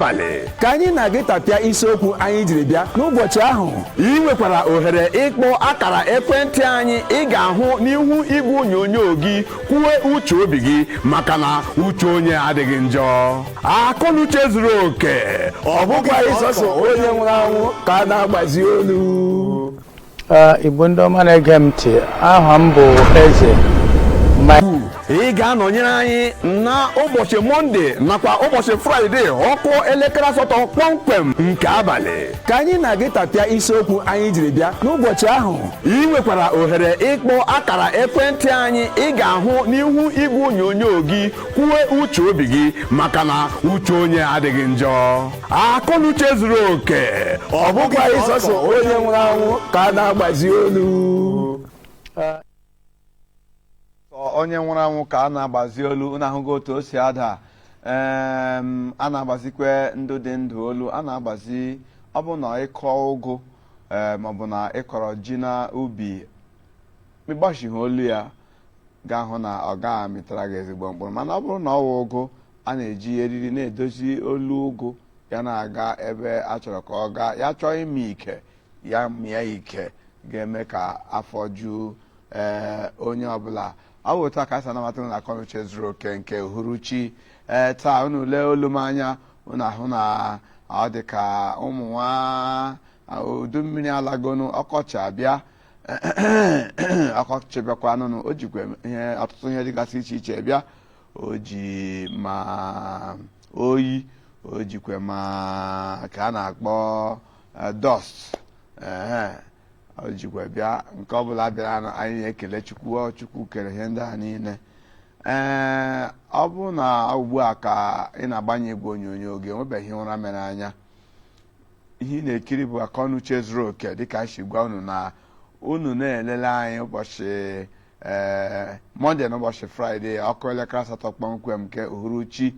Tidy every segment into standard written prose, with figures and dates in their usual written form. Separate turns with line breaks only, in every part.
Abalị ka anyị na-gị tapịa isiokwu anyị jiri bịa n'ụbọchị ahụ. Ị nwekwara ohere ịkpọ akara ekwentị anyị ị ga-ahụ n'ihu igwe onyonyo gị, kwuwe uche obi gị, maka na uche onye adịghị njọ. Akọnuche zuru oke, ọ bụkwa ịsọsọ onye nwụrụ anwụ ka a na-agbazi olu.
Igbo ndị ọma na-ege m ntị, aha m bụ Eze.
Ị ga-anọnyere anyị na ụbọchị Mọnde nakwa ụbọchị Fraịde, ọkụ elekere 8 kpọmkwem nke abalị, ka anyị na-gị tapịa isiokwu anyị jiri bịa n'ụbọchị ahụ. Ị nwekwara ohere ịkpọ akara ekwentị anyị ị ga-ahụ n'ihu igwe onyonyo gị, kwuwe uche obi gị, maka na uche onye adịghị njọ. Akọnuche zuru oke, ọ bụkwa ịsọsọ onye nwụrụ anwụ ka a na-agbazi olu.
Onye nwụrụ anwụ ka a na-agbazi olu. Unu ahụgo otu o si ada. A na-agbazikwe ndụ dị ndụ olu, a na-agbazi. Ọ bụ na ịkọ ụgụ, ee, maọbụ na ịkọrọ ji na ubi, ịgbachighị olu ya, ga-ahụ na ọ gaghị amịtara gị ezigbo mkpụrụ. Mana ọ bụrụ na ọ wụ ụgụ, a na-eji eriri na-edozi olu ụgụ, ya na-aga ebe a chọrọ ka ọ gaa. Ya chọọ ime ike, ya mịa ike ga-eme ka afọ ju ee onye ọbụla. Ọ bụ otu a ka a si anabata unu na Akọnuche Zuru Oke nke uhuruchi ee taa. Unu lee olu m anya, unu ahụ na ọ dị ka ụmụ nwa udu mmiri alagonu. Ọkọchị abịa, ọkọchị bịakwanụnụ, o jikwa ihe ọtụtụ ihe dịgasị iche iche bịa. O ji ma oyi, o jikwa ma ka a na-akpọ dust, ehe, o jikwa bịa. Nke ọbụla bịara, anyị na-ekele Chukwu. Ọ Chukwu kere ihe ndị a niile. Ee, ọ bụ na ugbu a ka ị na-agbanye igwe onyonyo gị, enwebeghị ụra mere anya. Ihe ị na-ekiri bụ Akọnuche Zuru Oke. Dịka anyị si gwa unu na unu na-elele anyị ụbọchị ee Mọnde na ụbọchị Fraịde, ọkụ elekere 8 kpọmkwem nke uhuruchi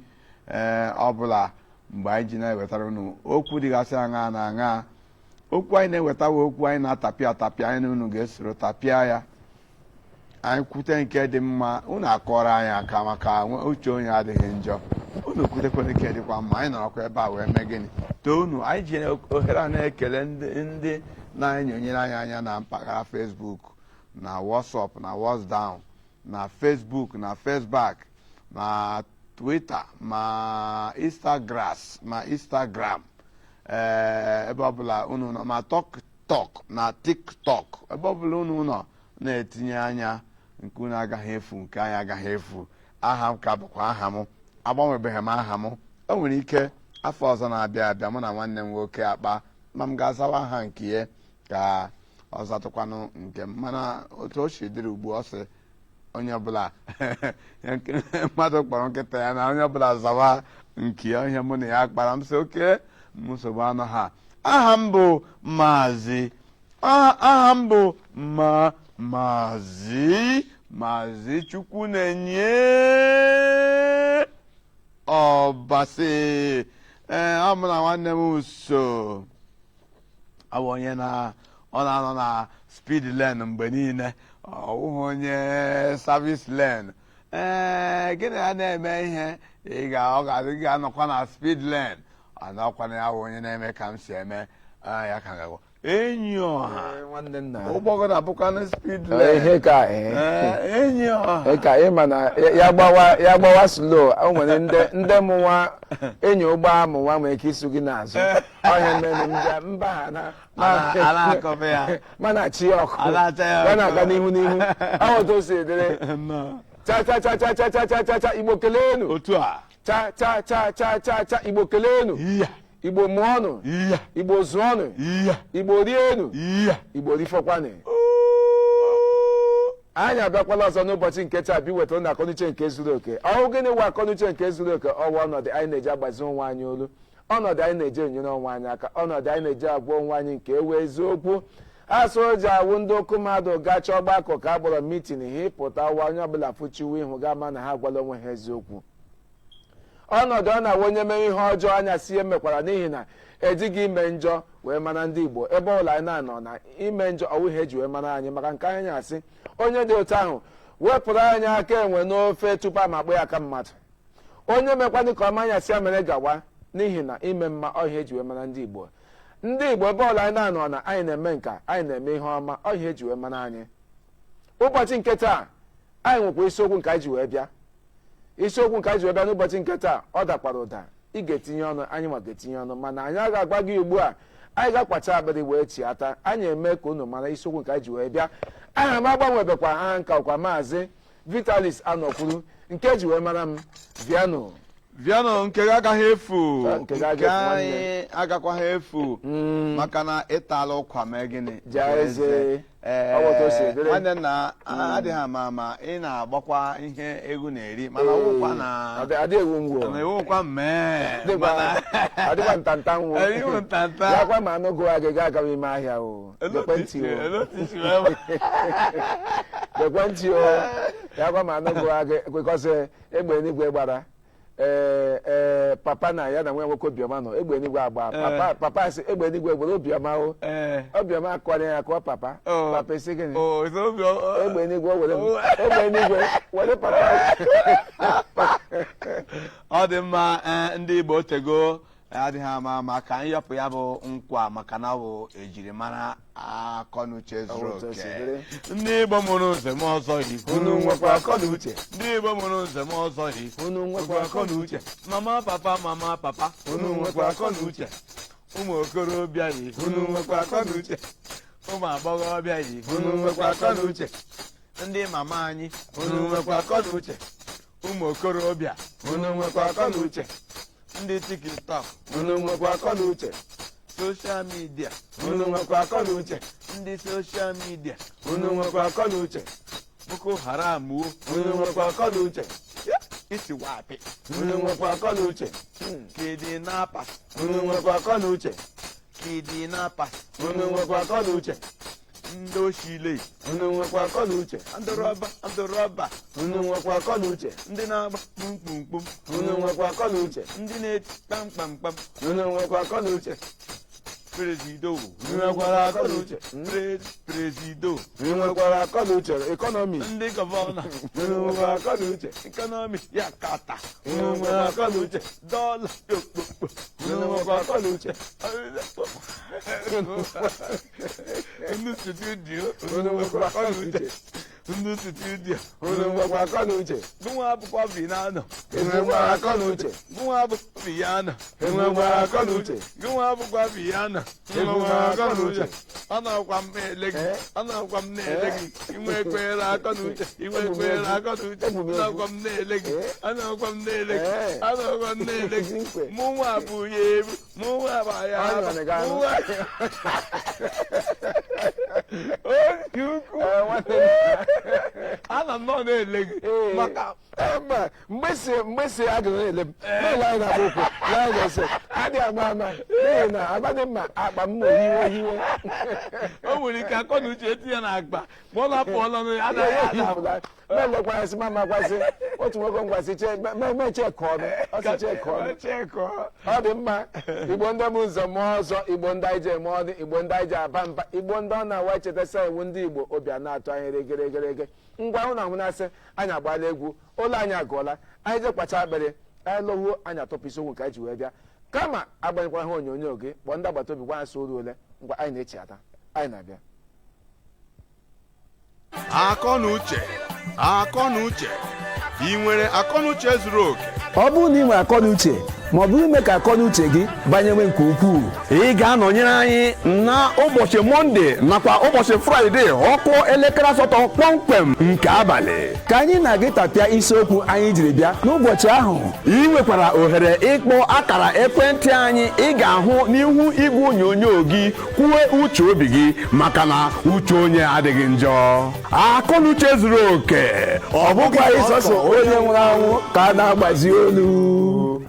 ee ọbụla, mgbe anyị ji na-ewetara unu okwu dịgasị aṅa na aṅa. Okwu anyị na-ewetawa, okwu anyị na-atapịa atapịa, anyị na unu ga-esoro tapịa ya. Anyị kwute nke dị mma, unu akọrọ anyị aka, maka uche onye adịghị njọ. Unu kwutekwana nke dịkwa mma, anyị nọrọkwa ebe a wee mee gịnị? Too unu. Anyị ji ohere a na-ekele ndị na-enyonyere anyị anya na mpaghara Facebook na WhatsApp na WhatsDown na Facebook na Facebook na Twitter, ma Instagram, ma Instagram, ee, ebe ọbụla unu nọ, ma TikTok na TikTok, ebe ọbụla unu nọ na-etinye anya, nke unu agaghị efu, nke anyị agaghị efu. Aha m ka bụkwa aha m, agbanwebeghị m aha m. O nwere ike afọ ọzọ na-abịa abịa, mụ na nwanne m nwoke akpa ma m ga-azawa aha nke ya ka ọ zatụkwanụ nke m. Mana otu o si dịrị ugbu, ọ sị onye ọbụla mmadụ kpọrọ nkịta ya na onye ọbụla zawa nke ya. Ihe mụ na ya kpara, m sị oke nsogbu anụ ha. Aha m bụ Maazị, aha m bụ ma Maazị Chukwu na-enye Ọbasi. Ee, ọ mụ na nwanne m so. Ọ bụ onye na ọ na-anọ na speed lane mgbe niile, ọ bụghị onye service lane. Ee, gịnị ya na-eme ihe ị ga ọ ga ị ga-anọkwa na speed lane, anọkwana ya bụ onye na-eme ka m si eme ya ka ga enyi ọha.
Nwanne nna.
Ụgbọgọ na-abụkwanụ speed lane.
Ihe ka ee.
Ee, enyi ọha.
Ka ị ma na ya gbawa, ya gbawa slow, o nwere ndị mụnwa enyi ụgbọ amụnwa nwere ike isu gị n'azụ. Ọhịa mere m bịa mba ha na
A na-akọba ya.
Mana chi ya ọkụ.
A na-acha ya
ya
ọkụ.
Na-aga n'ihu n'ihu ahụ otu o si edere. Cha cha cha cha cha cha cha cha cha, Igbo kelenu.
Otu a.
Cha cha cha cha cha cha, Igbo kelenu.
Iya.
Igbo mụọnụ.
Iya.
Igbo zụọnụ.
Iya.
Igbo rienu.
Iya.
Igbo rifọkwanụ. Anyị abịakwala ọzọ n'ụbọchị nke taa bụ iwetara na akọnuche nke zuru oke. Ọhụ gịnị wụ akọnuche nke zuru oke? Ọwa ọnọdụ anyị na-eji agbazi onwe anyị olu, ọnọdụ anyị na-eji enyere onwe anyị aka, ọnọdụ anyị na-eji agwa onwe anyị nke ewe eziokwu. Asụ o ji awụ ndị okwu mmadụ gacha ọgbakọ ka a gbọrọ meeting ha, ịpụta wa onye ọbụla fụchiwe ihu ga ama na ha agwala onwe ha eziokwu. Ọnọdụ ọ na-awụ onye mere ihe ọjọọ anya si emekwara, n'ihi na ejighị ime njọ wee mara ndị Igbo. Ebe ọbụla anyị na-anọ na ime njọ ọwụ ihe eji wee mara anyị. Maka nke anyị asị onye dị otu ahụ wepụrụ anyị aka enwe n'ofe tupu ama akpọ ya aka mmadụ. Onye mekwanụ ka ọma anya si ya mere gawa. N'ihi na ime mma ọhịa eji wee mara ndị Igbo. Ndị Igbo ebe ọla anyị na-anọ na anyị na-eme nka, anyị na-eme ihe ọma, ọhịa eji wee mara anyị. Ụbọchị nke taa anyị nwekwa isiokwu nke anyị ji wee bịa. Isiokwu nke anyị ji wee bịa n'ụbọchị nke taa, ọ dakwara ụda. Ị ga-etinye ọnụ, anyị ma ga-etinye ọnụ, mana anyị agaghị agwa gị ugbu a. Anyị ga-akwacha akpịrị wee chiata, anyị eme ka unu mara isiokwu nke anyị ji wee bịa. Aha m agbanwebekwa, aha nka ọkwa Maazị Vitalis Anọkwuru, nke eji wee mara m Viano.
Viano, nke gị agaghị efu.
Nke gị agaghị
Nke
efu, nwanne.
anyị agakwaghị efu, maka na ịtala ụkwa mee gịnị?
Jaa eze.
Ee,
Ọ bụ otu o si dịrị.
Nwanne nna, adịghị ama ama ị na-agbakwa ihe egwu na-eri, mana ọwụkwa na
Adị ewu ngwo.
Na ewukwa mmee.
Adịkwa ntanta nwo.
Eriwo ntanta.
Ya kwa ma anụ gụwa gị gaa agawa ime ahịa o. Gekwe ntị o. Gekwe ntị o. Ya kwa ma anụ gụwa gị kwekọsị egbe eluigwe gbara. Ee ee, papa na ya na nwa nwoke Obiọma nọ, egbe eluigwe agba. Papa, papa sị egbe eluigwe gbara Obiọma o. Obiọma akọrọ ya akọ papa. Papa esi gịnị? Egbe eluigwe o were m. Egbe eluigwe were papa.
Ọ dị mma. Ee, ndị Igbo, otego adịghị ama ama ka anyị yọpụ ya bụ nkwa, maka na ọ bụ ejirimara akọnuche zuru
Ọ bụ otu o si
oke.
dịrị.
Ndị Igbo mụrụ nze m ọzọ yi.
Unu nwekwa akọnuche.
Ndị Igbo mụrụ nze m ọzọ yi.
Unu nwekwa akọnuche.
Mama, papa, mama, papa, unu nwekwa akọnuche. Ụmụ okorobịa yi, unu nwekwa akọnuche. Ụmụ agbọghọbịa yi, unu nwekwa akọnuche. Ndị mama anyị, unu nwekwa akọnuche. Ụmụ okorobịa, unu nwekwa akọnuche. Ndị TikTok,
Unu nwekwa akọnuche.
Social media,
Unu nwekwa akọnuche.
Ndị social media,
Unu nwekwa akọnuche.
Boko Haram o.
Unu nwekwa akọnuche.
Isi wapi.
Unu nwekwa akọnuche.
Kidnappers.
Unu nwekwa akọnuche.
Kidnappers.
Unu nwekwa akọnuche.
Ndị oshile.
Unu nwekwa akọnuche.
Ndị robber, ndị robber.
Unu nwekwa akọnuche.
Ndị na-agba kpumkpumkpum.
Unu nwekwa akọnuche.
Ndị na-eti kpamkpamkpam.
Unu nwekwa akọnuche.
Presido.
Unu nwekwara akọnuche.
Presido.
Unu nwekwara akọnuche economy.
Ndị governor.
Unu nwekwara akọnuche.
Economy ya kata.
Unu nwekwara akọnuche.
Dọla ya okpokpo.
Unu nwekwa akọnuche.
Ndị studio.
Unu nwekwa akọnuche.
Ndị studio.
Unu nwekwa akọnuche.
Gụnwa abụkwa Vinano.
Unu nwekwara akọnuche.
Gụnwa abụkwa Viyana.
Unu nwekwara akọnuche.
Gụnwa abụkwa Viyana.
Unu nwekwara akọnuche.
Ọ na-akwa m na-ele gị. Ọ na-akwa m na-ele gị. Inwe ekwere akọnuche. Inwe ekwere akọnuche.
Egwu m
Ọ
egwu.
na-akwa m na-ele gị. Ọ na-akwa m na-ele gị.
Eh.
Ọ na-akwa m na-ele gị.
Nkwe.
Mụ nwa bụ ya ebu. Mụ nwa bụ ya
Anyị
abụ.
nọ n'ga
Mụ
anụ.
nwa. Oge ukwu.
Ee, nwanne m.
Ana m nọ na-ele gị.
Ee.
Maka
Ee, mba, mgbesi mgbesi agụrụ na-ele m n'ụlọ anyị na-agba ụkwụ na anyị na-ese adịghị ama ama, n'ihi na amadị mma akpa m hiwe hiwe.
O nwere ike akọnuche etinye n'akpa ma ọ na-apụ ọnụ ya anaghị ada.
Na-elekwasị mama kwasị otu nwoke ngwasị meche ka ọnụ ọ sị chee ka ọnụ.
Chekọ.
Ọ dị mma. Igbo ndị m ụzọ mụọ ọzọ, Igbo ndị anyị ji eme ọnụ, Igbo ndị anyị ji aba mba, Igbo ndị ọ na-awa echetasa iwu, ndị Igbo obi a na-atụ anyị regeregerege. Ngwa, hụ na ahụ na-asị anyị agbaala egwu, ụlọ anyị agụọla, anyị je kpacha akpịrị, anyị lọhuo, anyị atọpụ isiokwu nke anyị ji wee bịa. Kama agbanyekwara ha onyonyo gị, kpọọ ndị agbata obi gwa ha sị oru ole. Ngwa, anyị na-echi ata, anyị na-abịa.
Akọnuche, akọnuche, ị nwere akọnuche zuru oke?
Ọ bụrụ na ị nwere akọnuche, ma ọ bụrụ ime ka akọnuche gị banyewe nke ukwuu,
ị ga-anọnyere anyị na ụbọchị Mọnde nakwa ụbọchị Fraịde, ọkụ elekere 8 kpọmkwem nke abalị,
ka anyị na-agị tapịa isiokwu anyị jiri bịa n'ụbọchị ahụ.
Ị nwekwara ohere ịkpọ akara ekwentị anyị ị ga-ahụ n'ihu igwe onyonyo gị, kwuwe uche obi gị, maka na uche onye adịghị njọ. Akọnuche zuru oke, ọ
ọ bụkwa ịsọsọ onye nwụrụ anwụ ka a na-agbazi olu.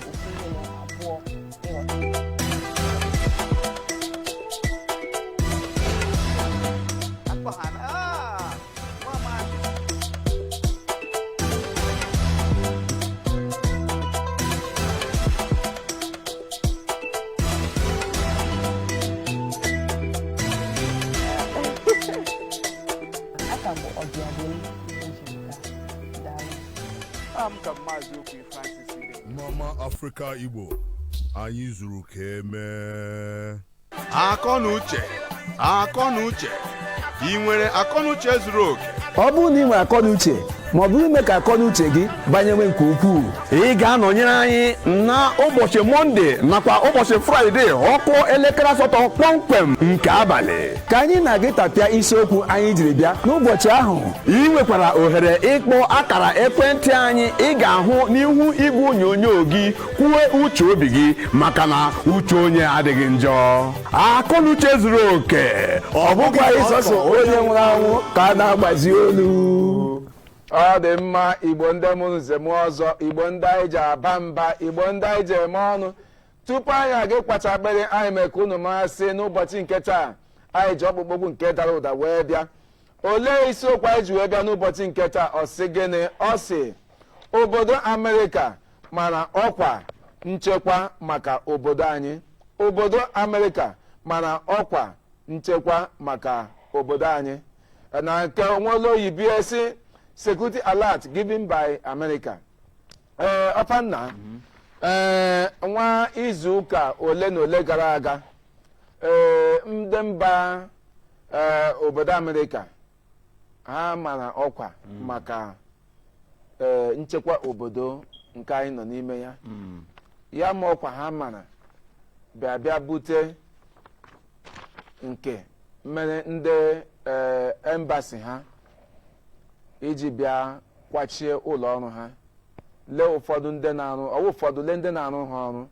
Ofu ihe ma abụọ ịghọta.
Aha m ka Maazị Okwi Francis Ibe.
Mama Africa Igbo, anyị zuru ka emee.
Akọ na uche, akọ na uche. Ị nwere akọ na uche zuru oke?
Ọ bụrụ na ị nwere akọ na uche, ma ọ bụrụ ime ka akọ na uche gị banyewe nke ukwuu, ị ga-anọnyere anyị na ụbọchị Mọnde nakwa ụbọchị Fraịde, ọkụ elekere 8 kpọmkwem nke abalị, ka anyị na-gị tapịa isiokwu anyị jiri bịa n'ụbọchị ahụ. Ị nwekwara ohere ịkpọ akara ekwentị anyị ị ga-ahụ n'ihu igwe onyonyo gị, kwuo uche obi gị, maka na uche onye adịghị njọ. Akọ na uche zuru oke, ọ bụkwa ịsọsọ onye nwụrụ anwụ ka a na-agbazi olu.
Ọ dị mma. Igbo ndị mụrụ nze m ọzọ, Igbo ndị anyị ji aba mba, Igbo ndị anyị ji eme ọnụ, tupu anyị aga ịkwacha akpịrị anyị, mee ka unu masị n'ụbọchị nke taa, anyị ji ọkpụkpọ okwu nke dara ụda wee bịa. Olee isiokwu anyị ji wee bịa n'ụbọchị nke taa? Ọ sị gịnị? Ọ sị obodo Amerịka mara ọkwa nchekwa maka obodo anyị. Obodo Amerịka mara ọkwa nchekwa maka obodo anyị, na nke onwere oyibo esi "Security alert given by America". Ee, ọpanna, ee, nwa izu ụka ole na ole gara aga, ee, ndị mba, ee, obodo Amerịka ha mara ọkwa maka, ee, nchekwa obodo nke anyị nọ n'ime ya. Ya ma ọkwa ha mara bịa bịa bute nke mere ndị, ee, embassy ha iji bịa kwachie ụlọ ọrụ ha, lee ụfọdụ ndị na-arụ ọwụ, ụfọdụ lee ndị na-arụ ha ọrụ,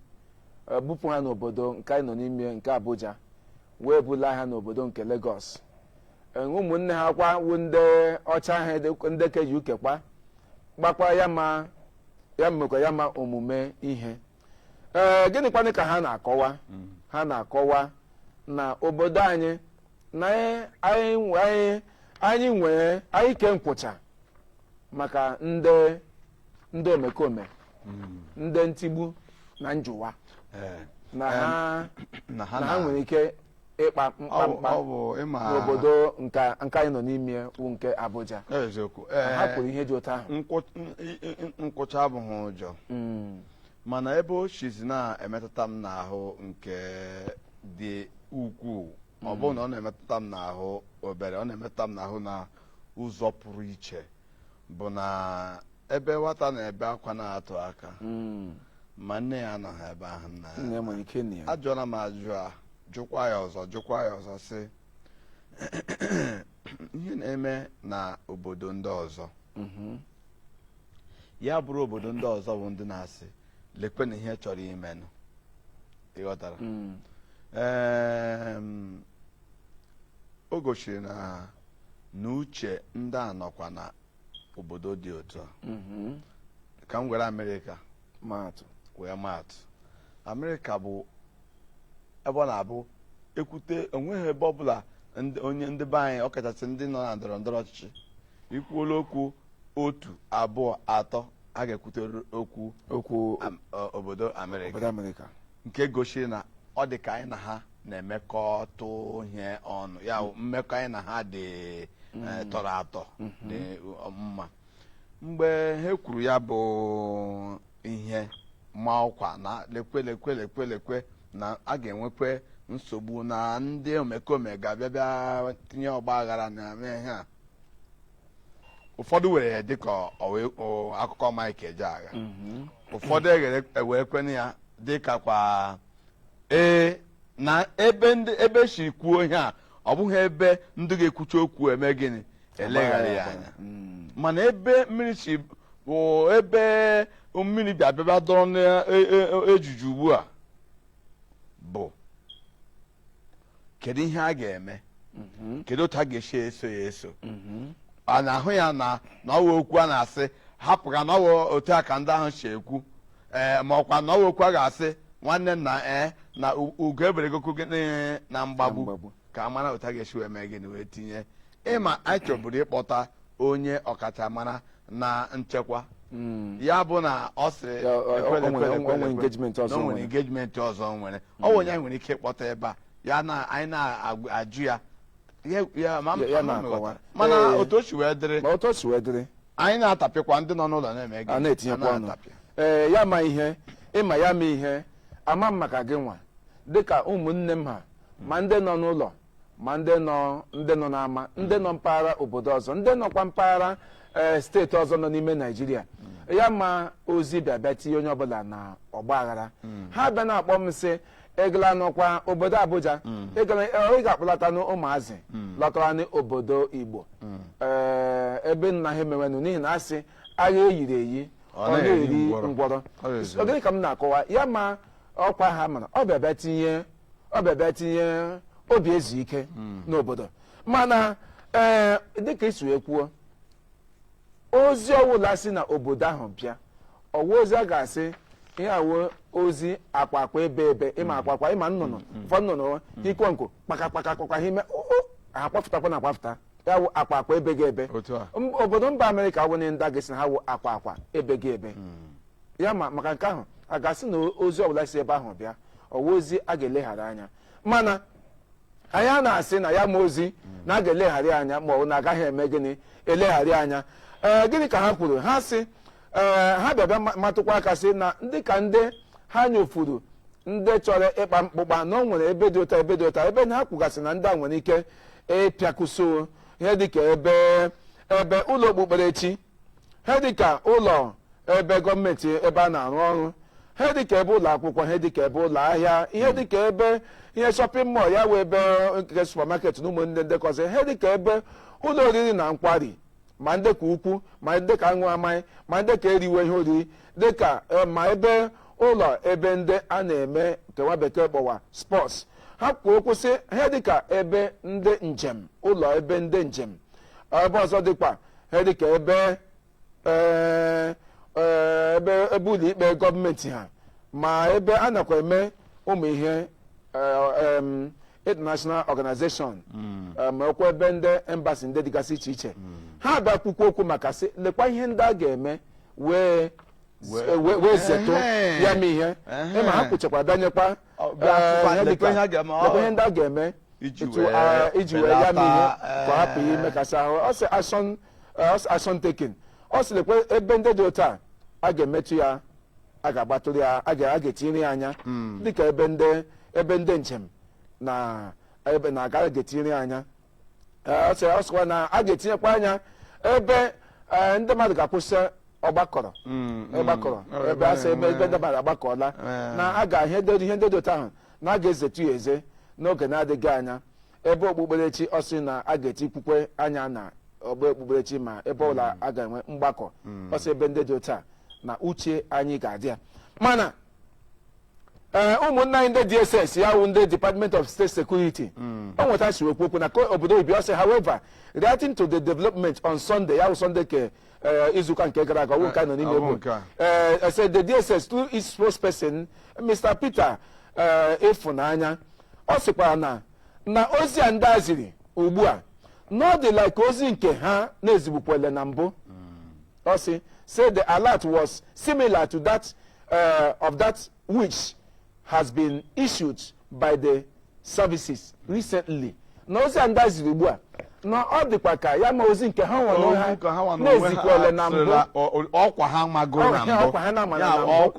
bupụ ha n'obodo nke anyị nọ n'ime, nke Abuja, wee bula ha n'obodo nke Lagos. Ụmụnne ha kwa wu ndị ọcha ha, ndị ke UK kwa gbakwa ya, ma ya mekwa ya ma omume ihe. Ee, gịnịkwanụ ka ha na-akọwa? Ha na-akọwa na obodo anyị na anyị nwee anyị ke nkwụcha maka ndị omekome, ndị ntigbu na njụwa, na ha
na ha
na ha nwere ike ịkpa mkpamkpa
ọ bụ ịma
n'obodo nke anyị nọ n'ime, wụ nke Abuja.
Eziokwu.
Ha kwuru ihe dị otu ahụ.
Nkwụcha abụghị ụjọ, mana ebe o chizi na-emetụta m n'ahụ nke dị ukwuu, ọ bụrụ na ọ na-emetụta m n'ahụ obere, ọ na-emetụta m n'ahụ na ụzọ pụrụ iche, bụ na ebe nwata na-ebe akwa na-atụ aka, ma nne ya anọghị ebe ahụ na
Nne ya nwere ike nne ya.
Ajụọla m ajụ a, jụkwa ya ọzọ, jụkwa ya ọzọ, sị ihe na-eme na obodo ndị ọzọ, ya bụrụ obodo ndị ọzọ bụ ndị na-asị lekwe na ihe chọrọ imenụ, ịghọtara? O gosiri na uche ndị a nọkwa na obodo dị otu a. Ka m were Amerịka
maatụ.
Wee maatụ, Amerịka bụ ebe ọ na-abụ ekwute onweghị ebe ọbụla onye ndị be anyị, ọkachasị ndị nọ na ndọrọ ndọrọ ọchịchị, ikwuola okwu otu, abụọ, atọ, a ga-ekwute okwu
okwu
obodo Amerịka.
Obodo Amerịka.
Nke gosiri na ọ dị ka anyị na ha na-emekọtụ ihe ọnụ, ya bụ mmekọ anyị na ha dị tọrọ atọ, dị mma. Mgbe ha kwuru ya bụ ihe ma ọkwa na lekwe lekwe lekwe lekwe na a ga-enwekwe nsogbu na ndị omekome ga-abịa bịa tinye ọgba aghara na ihe a, ụfọdụ were ya dịka akụkọ Mike Ejeagha, ụfọdụ ewerekwenụ ya dịka kwa ee na ebe ndị ebe si kwuo ihe a, ọ bụghị ebe ndị ga-ekwucha okwu eme gịnị, eleghara ya anya. Mana ebe mmiri si bụ ebe mmiri bịa bịa dọrọ n'ejuju ugbu a bụ kedu ihe a ga-eme, kedu otu a ga-esi eso ya eso? A na-ahụ ya na ọwa okwu a na-asị hapụ ka na ọwa otu a ka ndị ahụ si ekwu, ee, ma ọkwa na ọwa okwu a ga-asị nwanne nna, ee, na ugo eberegokwu gịnị na mgbagbu.
Mgbagbu.
Ka a mara otu a ga-esi wee mee gịnị, wee tinye ịma anyị chọburu ịkpọta onye ọkachamara na nchekwa, ya bụ na ọ sịrị
Ya,
ekwe,
o
ekwe, ekwe,
o nwere
ekwe.
engagement ọzọ
Na o nwere
nwere.
engagement ọzọ nwere. Ọ bụ onye anyị nwere ike ịkpọta ebe a, ya na anyị na-ajụ ya ya ma
Ya
ma
na-akọwa.
mana
Ee.
otu o si wee dịrị,
Ma otu o si wee dịrị,
Anyị na-atapịkwa, ndị nọ n'ụlọ na-eme gịnị?
A na-etinyekwa
A
ọnụ.
na-atapịa.
Ee, ya ma ihe ịma, ya ma ihe ama m maka gị nwa, dịka ụmụnne m ha, ma ndị nọ n'ụlọ, ma ndị nọ n'ama, ndị nọ mpaghara obodo ọzọ, ndị nọkwa mpaghara steeti ọzọ nọ n'ime Naijiria. Ya ma ozi bịa bịa tinye onye ọbụla na ọgba aghara. Ha bịa na-akpọ m sị, egala nọkwa obodo Abuja, ịgala, ị ga-akpọlata ụmụazị lọtara n'obodo Igbo, ebe nna ha emewenụ, n'ihi na asị agha eyiri eyi
Ọ
ọ
na-eri
na-eri
ngwọrọ.
ngwọrọ.
Ọ bụ eziokwu.
Gịnị ka m na-akọwa? Ya ma ọkwa ha mara ọ bịa tinye obi ezu ike n'obodo. Mana dịka esi wee kwuo, ozi ọwụla si na obodo ahụ bịa, ọwa ozi a ga-asị ihe awụ ozi akwa akwa ebe ebe ịma akwa akwa ịma nnụnụ, ụfọdụ nnụnụ ikwo nku kpaka kpaka kpaka ha ime ha akpafụtakwa na akpafụta ya wụ akwa akwa ebe gị ebe.
Otu a.
Obodo mba Amerịka awụ ndị a ga-esi na ha wụ akwa akwa ebe gị ebe. Ya ma maka nke ahụ, a ga-asị na ozi ọbụla si ebe ahụ bịa, ọwa ozi a ga-eleghara anya. Mana anyị a na-asị na ya ma ozi na a ga-eleghara anya, ma ọ bụ na agaghị eme gịnị, eleghara anya. Gịnị ka ha kwuru? Ha sị, ha bịa bịa matụkwa aka sị na ndị ka ndị ha nyofuru, ndị chọrọ ịkpa mkpụkpa, na o nwere ebe dị ụta, ebe dị ụta, ebe na ha kwugasị na ndị a nwere ike ịpịakụso ihe, dịka ebe ụlọ okpukperechi, ha dịka ụlọ ebe gọọmenti, ebe a na-arụ ọrụ, ha dịka ebe ụlọ akwụkwọ, ha dịka ebe ụlọ ahịa, ihe dịka ebe ihe shopping mall, ya wee ebe nke supermarket na ụmụnne ndekọzi, ha dịka ebe ụlọ oriri na nkwari, ma ndị ka ukwu, ma ndị ka aṅụ amaghị, ma ndị ka eriwe ihe oriri, dịka ma ebe ụlọ ebe ndị a na-eme nke nwa bekee kpọwa sports. Ha kwuo okwu sị ha dịka ebe ndị njem, ụlọ ebe ndị njem, ebe ọzọ dịkwa ha dịka ebe ee, ee, ebe ebe ụlọ ikpe gọọmenti ha, ma ebe a nakwa eme ụmụ ihe international organization, ma okwu ebe ndị embassy ndị dịgasị iche iche. Ha bịa kwukwu okwu maka sị lekwa ihe ndị a ga-eme wee zetụ ya ma ihe ịma ha kwuchakwa bịanyekwa
Ọ, bịa kwukwa,
ihe
lekwa
dịka-
ihe a ga-eme,
lekwa ihe ndị a ga-eme
iji
etu,
wee
iji wee ya ma ihe
belata,
ka ọ hapụ imekasị ahụ. Ọ sị action, ọ sị action taken. Ọ sị lekwa ebe ndị dị otu a a ga-emetụ ya, a ga-agbatụrụ ya, a ga-etinyere ya anya, dịka ebe ndị njem na ebe na aga ga-etinyere ya anya. Ọ sịkwa na a ga-etinyekwa anya ebe ndị mmadụ ga-akwụsị ọgbakọrọ ọgbakọrọ, ebe a sị ebe ndị mmadụ agbakọọla, na a ga ihe ndị dị otu ahụ na a ga-ezetu ya eze n'oge na-adịghị anya. Ebe okpukperechi, ọ sị na a ga-etikwukwe anya na ọgba okpukperechi, ma ebe ọbụla a ga-enwe mgbakọ. Ọ sị ebe ndị dị otu a na uche anyị ga-adị ya. Mana ụmụnne anyị ndị DSS, ya wụ ndị Department of State Security, o nweta si okwu okwu na ka obodo oyibo. Ọ sị, however, reacting to the development on Sunday, ya wụ Sunday ke izuụka nke gara aga, ọwụ nke a nọ n'ime
Ọ bụ
egwu
nke a.
Said the DSS through its spokesperson, Mr. Peter Ifunanya, ọ sịkwara na ozi a ndị a ziri ugbu a na ọ dị like ozi nke ha na-ezigbukwele na mbụ. Ọ sị say the alert was similar to that of that which has been issued by the services recently, na ozi a ndị a ziri ugbu a na ọ dịkwa ka ya ma ozi nke ha nwe onwe ha
Okwu ka ha nwa na onwe ha
na-ezikwele na mbụ.
sịrịla, ọkwa ha magoro na mbụ.
Ọkwa ha na-ama na
Ya,
mbụ.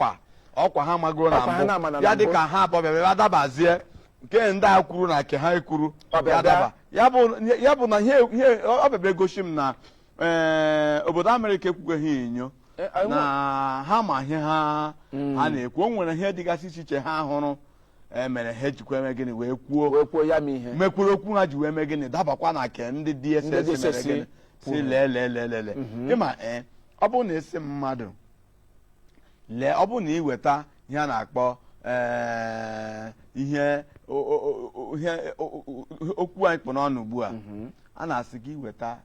ọkwa ha magoro na
Ọkwa ha na-ama na
mbụ ya
mbụ.
dị ka ha abụọ bịa bịa dabazie nke ndị a kwuru na nke ha ekwuru.
Ọ bịa
ya daba, ya bụ na ihe ọ bịa bịa gosi m na obodo Amerịka ekwukweghị enyo na ha ma ihe ha na-ekwu. O nwere ihe dịgasị iche iche ha hụrụ mere ha ejikwa eme gịnị wee kwuo.
Wee kwuo ya ma ihe.
Mekwuru okwu ha ji wee mee gịnị, dabakwa na nke ndị DSS
Ndị DSS
mere gịnị si lee lee lee lee lee. Ịma ọ bụrụ na esi mmadụ lee, ọ bụrụ na ị weta ihe a na-akpọ ihe ihe okwu anyị kpụ n'ọnụ ugbu a, a na-asị gị weta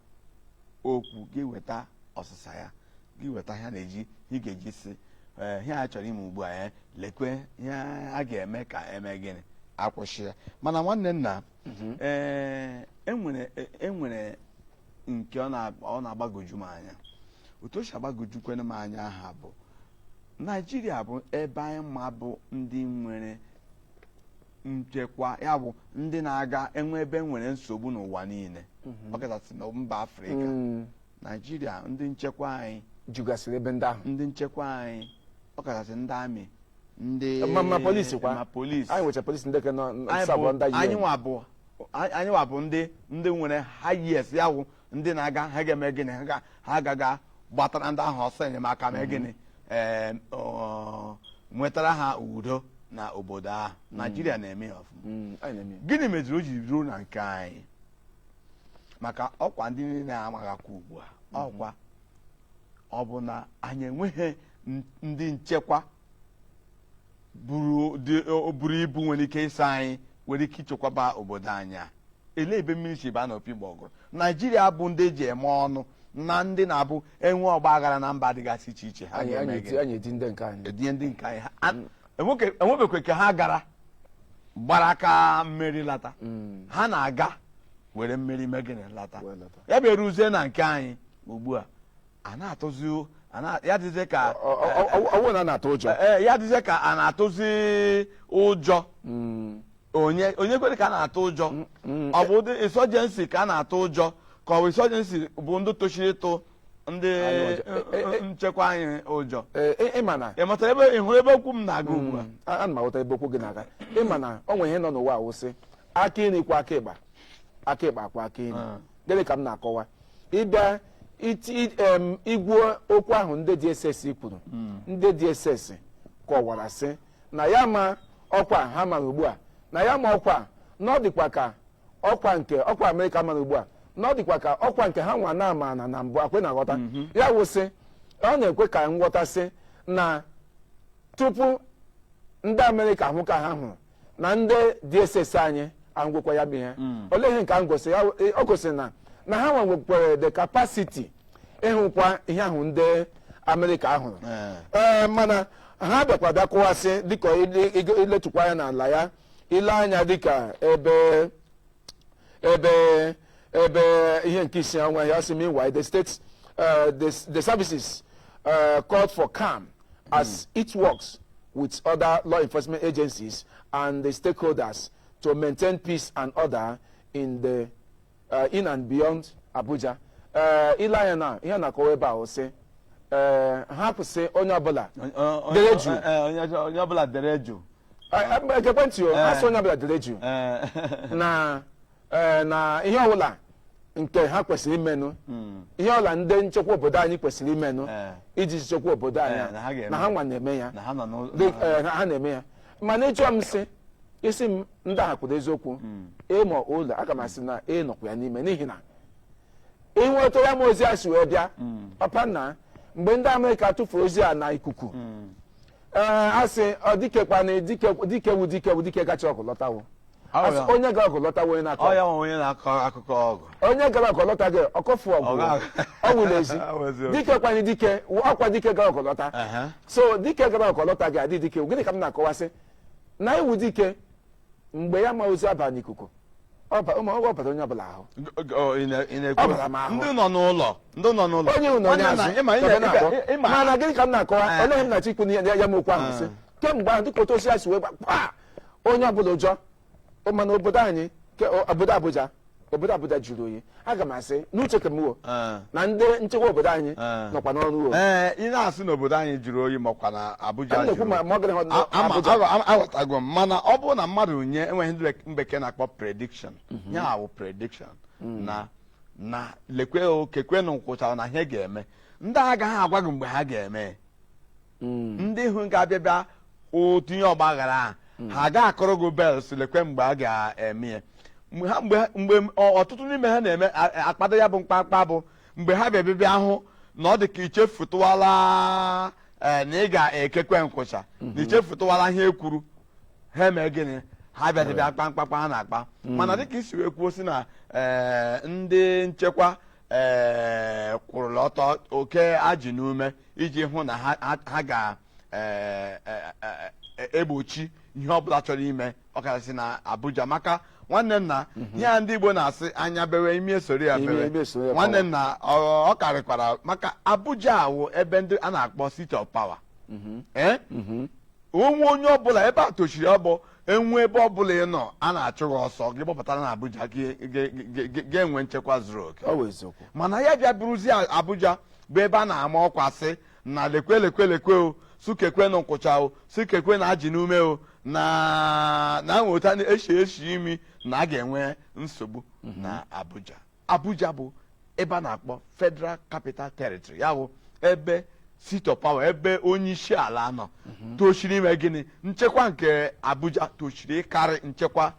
okwu, gị weta ọsịsa ya, gị weta ihe a na-eji ị ga-eji si ihe a chọrọ ime ugbu a, lekwe ihe a ga-eme ka eme gịnị, akwụsị ya. Mana nwanne nna, enwere nke ọ na-agbagoju m anya. Otu o si agbagojukwana m anya aha bụ Naijiria bụ ebe anyị ma bụ ndị nwere nchekwa, ya bụ ndị na-aga enwe ebe nwere nsogbu n'ụwa niile, ọkachasị na mba Afrịka. Naijiria, ndị nchekwa anyị
Jugasịrị ebe ndị ahụ.
Ndị nchekwa anyị, ọkachasị ndị amị, ndị
Ma polisi kwa.
Ma polisi.
Anyị nwecha polisi ndị ke nọ
Anyị
sabọ
bụ
ndị
anyị
UN.
nwa bụ ndị nwere highest, ya wụ ndị na-aga, ha ga-eme gịnị? Ha gaga gbatara ndị ahụ ọsọ enyemaka, mee gịnị? Ee, nwetara ha udo na obodo ahụ. Naijiria na-eme ya ọfụma.
Anyị na-eme ya.
Gịnị meziri o ji ruo na nke anyị? Maka ọkwa ndị niile na-amaghakwa ugbu a, ọkwa ọ bụ na anyị enweghị ndị nchekwa buru ibu nwere ike ịsa anyị, nwere ike ichekwaba obodo anyị a. Elee ebe mmiri si baa n'opi gbọgụrụ? Naijiria bụ ndị eji eme ọnụ na ndị na-abụ enwe ọgba aghara na mba dịgasị iche iche, ha
Anyị
ga-eme
anyị
gịnị?
eti, anyị eti ndị nke anyị.
Etinye ndị nke anyị. Enwebekwe ka ha gara gbara aka mmeri lata. Ha na-aga were mmeri mee gịnị? Lata.
Wee lata.
Ya bụ eruzie na nke anyị ugbu a, a na-atụzi ya dịzie ka
Ọwụ na a na-atụ ụjọ.
Ee, ya dịzie ka a na-atụzi ụjọ. Onye onye kwere ka a na-atụ ụjọ? Ọ bụ ụdị insurgency ka a na-atụ ụjọ, ka ọ bụ insurgency bụ ndị tochiri ịtụ ndị
Anyị ụjọ.
nchekwa anyị ụjọ?
Ee, ịma na
Ị matara ebe ị hụrụ ebe okwu m na-aga ugbu a?
Ana m aghọta ebe okwu gị na-aga. Ịma na o nwere ihe nọ n'ụwa awụsị aka iri kwa aka ịgba, aka ịkpa akwa aka iri. Gịnị ka m na-akọwa? Ịbịa igwuo okwu ahụ ndị DSS kwuru, ndị DSS kọwara sị na ya ma ọkwa ha mara ugbu a, na ya ma ọkwa na ọ dịkwa ka ọkwa nke ọkwa Amerịka mara ugbu a, na ọ dịkwa ka ọkwa nke ha nwa na-ama na mbụ akwe na ghọta ya wụsị. Ọ na-ekwe ka nghọtasị na tupu ndị Amerịka hụ ka ha hụrụ na ndị DSS anyị ahụgwekwa ya bụ ihe. Olee ihe nke ahụ gosi ya? O gosiri na ha nwekwere the capacity ịhụkwa ihe ahụ ndị Amerịka hụrụ. Ee, mana ha bịakwa bịa kụwasị dịka iletụkwa anya n'ala ya, ile anya dịka ebe ihe nke isi ọnwa ya sị, meanwhile the state the services called for calm as it works with other law enforcement agencies and the stakeholders to maintain peace and order in and beyond Abuja. Ile anya na ihe a na-akọwa ebe a, sị ha kwụsị, onye ọbụla dere jụụ.
Onye ọbụla dere jụụ.
Ekwentị o, ha sị onye ọbụla dere jụụ na ihe ọbụla nke ha kwesịrị imenụ, ihe ọbụla ndị nchekwa obodo anyị kwesịrị imenụ iji chekwa obodo anyị
Na ha ga-eme.
Na ha nwa na-eme ya.
Na ha nọ n'ụzọ.
Na ha na-eme ya. Mana ịchọ m sị isi m ndị agha kwuru eziokwu ịmụ ụlọ, aga m asị na ị nọkwa ya n'ime, n'ihi na ịnweta ya ma ozi a si wee bịa papa nna mgbe ndị Amerịka tụfuru ozi a na ikuku. Ee, a sị ọ dikekwana dike, dike wu dike wu dike gacha ọgụ lọtawo. A sị onye gara ọgụ lọtawo, onye na-akọ
Ọ ya nwe onye na-akọ akụkọ ọgụ.
Onye gara ọgụ lọta gị ọkọfu ọgụ ọ wụrụ ezi.
Ọ wụ eziokwu.
Dike kwanye dike ọkwa dike gara ọgụ lọta. So dike gara ọgụ lọta gị adị dike. Gịnị ka m na-akọwasị? Na iwu dike mgbe ya ma ozi aba n'ikuku, ọ bara onye ọbụla ahụ.
Ị na-ekwu
Ọ bara m ahụ.
Ndị nọ n'ụlọ, ndị nọ n'ụlọ.
Onye hụ na onye
Nwanne
azụ
nna, ịma
ka ebe na-akpọ. Mana gịnị ka m na-akọwa? Olee ihe m na-achọ ikwu n'ihe ya m okwu ahụ? Sị kemgbe ahụ, dịka otu osi ya si wee gba kpaa onye ọbụla ụjọ. Mana obodo anyị obodo Abuja, obodo Abuja jụrụ oyi. Aga m asị n'uche kemwo na ndị nchekwa obodo anyị nọkwa n'ọrụ o.
Ee, ị na-asị na obodo anyị jụrụ oyi, makwa na Abuja
A na-ekwu
jụrụ
ma
oyi.
ma ọ gara
Ama
Abuja.
aghọtago m, mana ọ bụrụ na mmadụ nye enweghị ndị bekee na-akpọ prediction, ya awụ prediction na lekwe o kekwenụ nkwụchara na ihe ga-eme, ndị agaghị agwa gị mgbe ha ga-eme. Ndị hụ ga-abịa bịa o tinye ọgba aghara ahụ, ha agaghị akọrọ gị bels lekwe mgbe a ga-eme ya. Mgbe ọtụtụ n'ime ha na-eme akpado ya bụ mkpamkpa bụ mgbe ha bịa bịa hụ na ọ dị ka ichefutụwala, ee, na ị ga-ekekwe nkwụcha na ichefutụwala ihe e kwuru, ha eme gịnị? Ha bịadịbịa kpa mkpakpa ha na-akpa. Mana dịka isi wee kwuo si na ndị nchekwa kwụrụla ọtọ oke ajị n'ume iji hụ na ha ga egbochi ihe ọbụla chọrọ ime, ọkachasị na Abuja, maka nwanne m na ihe a ndị Igbo na-asị anya bewe, imi esoro ya
Imi-
bewe.
Imi esoro ya.
Nwanne m na ọ karịkwara maka Abuja awụ ebe ndị a na-akpọ seat of power. Ee, onwe onye ọbụla ebe a tochiri ọbụ. Enwe ebe ọbụla ị nọ a na-achụ gị ọsọ, gị gbapụtara na Abuja, ga-enwe nchekwa zuru oke.
Ọ bụ eziokwu.
Mana ya bịa bụrụzie Abuja bụ ebe a na-ama ọkwa sị na lekwe lekwe lekwe o, sukekwe na nkwụcha o, sukekwe na ajị n'ume o, na nweta eshi eshi imi na a ga-enwe nsogbu na Abuja. Abuja bụ ebe a na-akpọ Federal Capital Territory, ya bụ ebe seat of power, ebe onye isi ala nọ. Tochiri ime gịnị? Nchekwa nke Abuja tochiri ịkarị nchekwa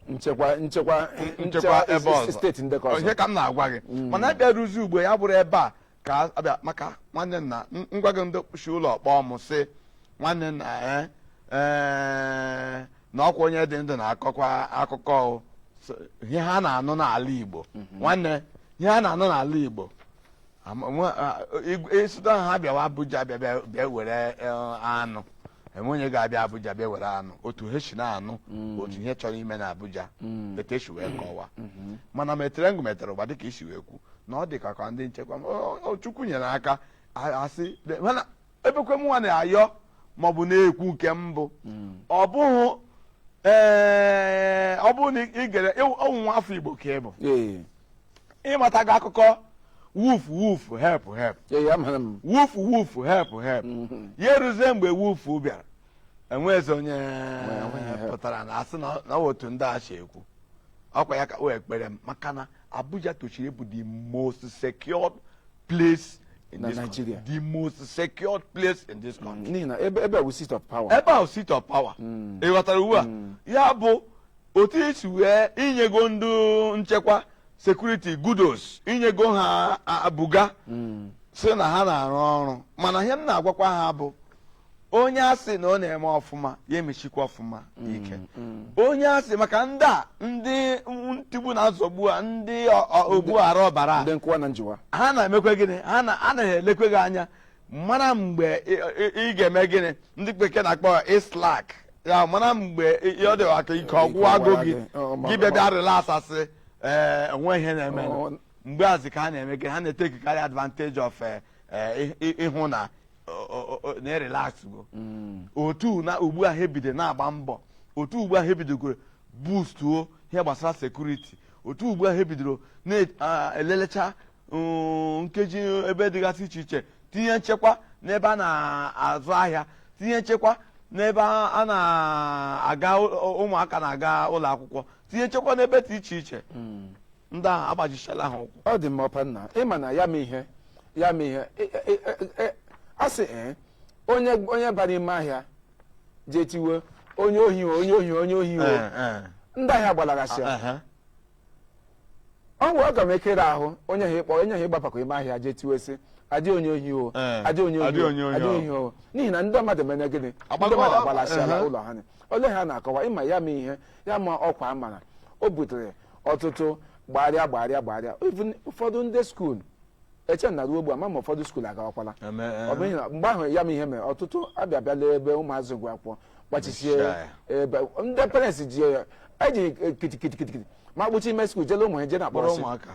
nchekwa
nchekwa ebe ọzọ.
Steeti ndekọ ọzọ.
Ihe ka m na-agwa gị, mana abịa ruzi ugbo ya bụrụ ebe a ka abịa maka nwanne nna ngwa gị, ndị si ụlọ kpọọ m sị, nwanne nna, ee, na ọkwa onye dị ndụ na-akọkwa akụkọ o. So, ihe ha na-anụ n'ala Igbo, nwanne, ihe ha na-anụ n'ala Igbo, ịsụta ha bịawa Abuja, bịa bịa bịa were anụ. Enwe onye ga-abịa Abuja bịa were anụ otu ha si na-anụ otu ihe chọrọ ime na Abuja, etu esi wee kọwaa. Mana metere ngụ metere ụba, dịka isi wee kwu na ọ dị ka ndị nchekwa Chukwu nyere aka asị mana ebekwe mụnwa na-ayọ maọbụ na-ekwu nke mbụ, ọ bụghị ee, ọ bụrụ na ị gere ọnwụ nwa afọ Igbo ka ị bụ, ịmatago akụkọ woof woof help help.
Ee, amara m.
Woof woof help help. Ya eruzie mgbe woof bịara, enwezi onye
enweghị.
Pụtara na asị na otu ndị a si ekwu ọkwa ya ka o ekpere m, maka na Abuja tochiri bụ the most secured place in
Na
this
Nigeria.
country. The most secured place in this country.
N'ihi na ebe a bụ seat of power.
Ebe ahụ seat of power, ị ghọtara ugbu a? Ya bụ otu isi wee inyego ndị nchekwa security kudos, inyego ha abuga si na ha na-arụ ọrụ. Mana ihe m na-agwakwa ha bụ, onye asị na ọ na-eme ọfụma, ya emechikwa ọfụma ike. Onye asị maka ndị a, ndị ntigbu na nzọgbu a, ndị ogbu ara ọbara a,
Ndị nkụwa na njiwa.
Ha na-emekwe gịnị? Ha anaghị elekwe gị anya mara mgbe ị ga-eme gịnị, ndị bekee na-akpọ islak ya, mara mgbe ọ dị aka ike ọgwụwago gị, gị bịa bịa relax, asị ee, onwe ihe na-eme. Mgbe azi ka ha na-eme gịnị? Ha na-etekikarị advantage of ịhụ na na relax go. Otu na ugbu a ha ebido na-agba mbọ, otu ugbu a ha ebidogoro boostuo ihe gbasara security, otu ugbu a ha ebidoro na-elelecha nkeji ebe dịgasị iche iche, tinye nchekwa n'ebe a na-azụ ahịa, tinye nchekwa n'ebe a na-aga ụmụaka na-aga ụlọ akwụkwọ, tinye nchekwa n'ebe dị iche iche, ndị ahụ agbajichala ha ụkwụ.
Ọ dị mma, ọpa nna. Ịma na ya ma ihe ya ma ihe a sị ee, onye bara ime ahịa jee tiwe onye ohi o, onye ohi o, onye ohi o, ndị ahịa gbalagasịa. Ọ nwere ọga m ekere ahụ onye ahụ ịkpọ onye ahụ ịgbapakọ ime ahịa jee tiwe sị adị onye ohi o, adị onye ohi
adị
o,
onye ohi
adị
o.
ohi o, n'ihi na ndị mmadụ mere gịnị? Ndị mmadụ agbalasịala ụlọ ha ni. Ole ha na-akọwa ịma ya ma ihe ya ma ọkwa amara o butere ọtụtụ gbagharịa gbagharịa gbagharịa. Even ụfọdụ ndị school eche na ruo ugbu a ma ụfọdụ school agawakwala. Ọ bụ n'ihi na mgbe ahụ ya ma ihe mere, ọtụtụ abịa bịala ebe ụmụazị gụ akwụkwọ gbachisie
Mechaa.
Ebe ndị parents ji ya eji kitikitikitikiti ma kpuchi ime school jele ụmụ ha je na
kpọrọ
akpọrọsị.
Ụmụaka.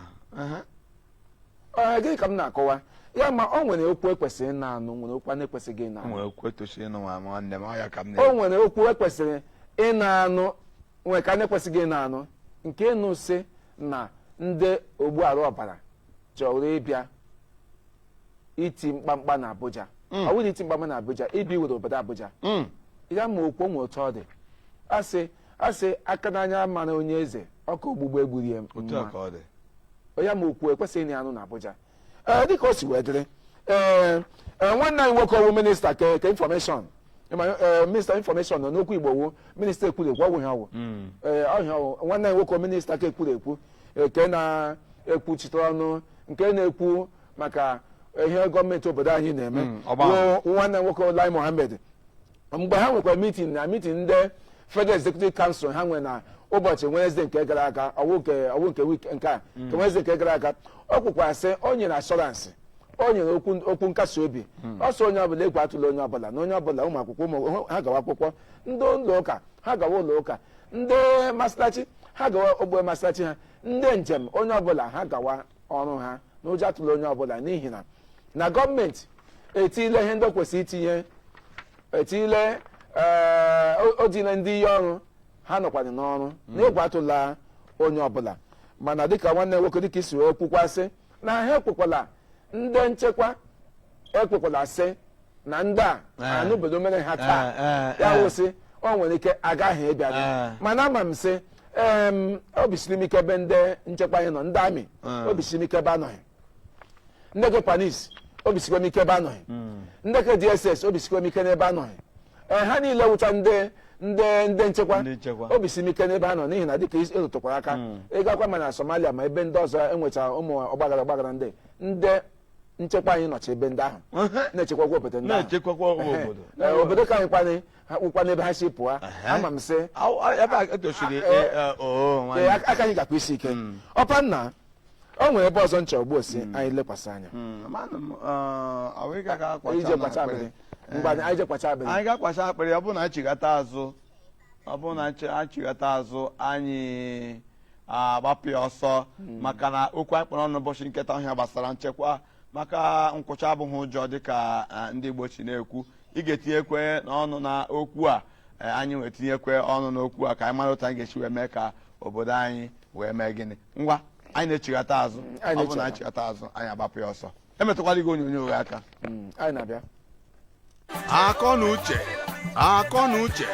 Ee, gịnị ka m na-akọwa? Ya ma o nwere okwu ekwesịrị ịna anụ, nwere okwu a na-ekwesịghị ịna anụ.
Nwere okwu etosi ịnụ nwa nwanne m, ọ ya ka m
O
na-ekwu.
nwere okwu ekwesịrị ịna anụ, nwere ka a na-ekwesịghị ịna anụ. Nke ịnụ sị na ndị ogbu arụ ọbara chọrọ ịbịa iti mkpamkpa na Abuja, ọ bụrụ iti mkpamkpa na Abuja, ịbịa iwere obodo Abuja. Ya ma okwu onwe otu ọ dị, asị aka n'anya mara onye eze ọkụ ogbugbu egburie
Otu a
mma.
ka ọ dị.
Ya ma okwu ekwesịghị ịna anụ na Abuja. Ee, dịka o si wee dịrị, ee ee, nwanne anyị nwoke ọwụ minista ke information, ee, minista information nọ n'okwu Igbo wu minista ekwuru ekwu ọwụ ihe ọwụ. Ee, ọhịa ọwụ nwanne anyị nwoke minista ka ekwuru ekwu, nke na-ekwuchite ọnụ, nke na-ekwu maka ihe gọọmenti obodo anyị na-eme,
ọgba.
wụ nwanne nwoke Lai Mohammed. Mgbe ha nwekwara meeting na meeting ndị Federal Executive Council ha nwere na ụbọchị Wednesday nke gara aga, ọwụ nke week nke a, nke Wednesday nke gara aga, ọ kwukwara sị o nyere assurance, o nyere okwu nkasi obi. Ọ sị onye ọbụla egwu atụla, onye ọbụla na onye ọbụla, ụmụ akwụkwọ, ụmụ ha gawa akwụkwọ, ndị ụlọ ụka ha gawa ụlọ ụka, ndị masalachi ha gawa ogbe masalachi ha, ndị njem, onye ọbụla ha gawa ọrụ ha, na ụjọ atụla onye ọbụla, n'ihi na gọọmenti etile ihe ndị o kwesịrị itinye, etile o dile ndị iyi ọrụ. Ha nọkwanị n'ọrụ na egwu atụla onye ọbụla. Mana dịka nwanne nwoke, dịka isi wee kwukwasị na ha ekwekwala, ndị nchekwa ekwekwala sị na ndị a anụbedo mere ha taa. Ya wụsị o nwere ike agaghị ịbịa. Mana ama m sị obi siri m ike ebe ndị nchekwa anyị nọ, ndị amị, obi siri m ike ebe anọghị ndị ke police, obi sikwa m ike ebe anọghị ndị ke DSS, obi sikwa m ike n'ebe anọghị. Ee, ha niile wụcha ndị nchekwa.
Ndị nchekwa.
Obi siri m ike n'ebe ha nọ, n'ihi na dịka ịrụtụkwara aka, ịgakwa ma na Somalia ma ebe ndị ọzọ enwechara ụmụ ọgbaghara ọgbaghara, ndị nchekwa anyị nọcha ebe ndị ahụ na-echekwakwa obodo ndị ahụ.
Na-echekwakwa obodo.
Ee, obodo ka anyị kwanị ha wụkwa n'ebe ha si pụọ. Ama m sị
Ebe a etochiri. Oo,
ee,
nwanne.
Aka anyị gakwa isi ike ọpa nna. O nwere ebe ọzọ nchọ ugbu si anyị lekwasị anya.
Manụ m, ọ wụ ịga ga akwacha
Ije
na
kwacha
akpịrị.
akpịrị. Mgbe anyị je kwacha akpịrị.
Anyị ga-akwacha akpịrị. Ọ bụrụ na anyị chigata azụ, ọ bụrụ na anyị chigata azụ, anyị agbapụ ya ọsọ, maka na okwu anyị kpọrọ ọnụ ụbọchị nketa ọhịa gbasara nchekwa, maka nkwụcha abụghị ụjọ, dịka ndị Igbo si na-ekwu. Ị ga-etinyekwe n'ọnụ na okwu a. Anyị wee tinyekwe ọnụ n'okwu a ka anyị mara otu anyị ga-esi wee mee ka obodo anyị wee mee gịnị. Ngwa, anyị na-echigata azụ.
Anyị
Ọ bụrụ na anyị
na-echigata.
chigata azụ, anyị agbapụ ya ọsọ. Emetụkwala igwe onyonyo gị aka.
Anyị na-abịa.
Akọ na uche, akọ na uche.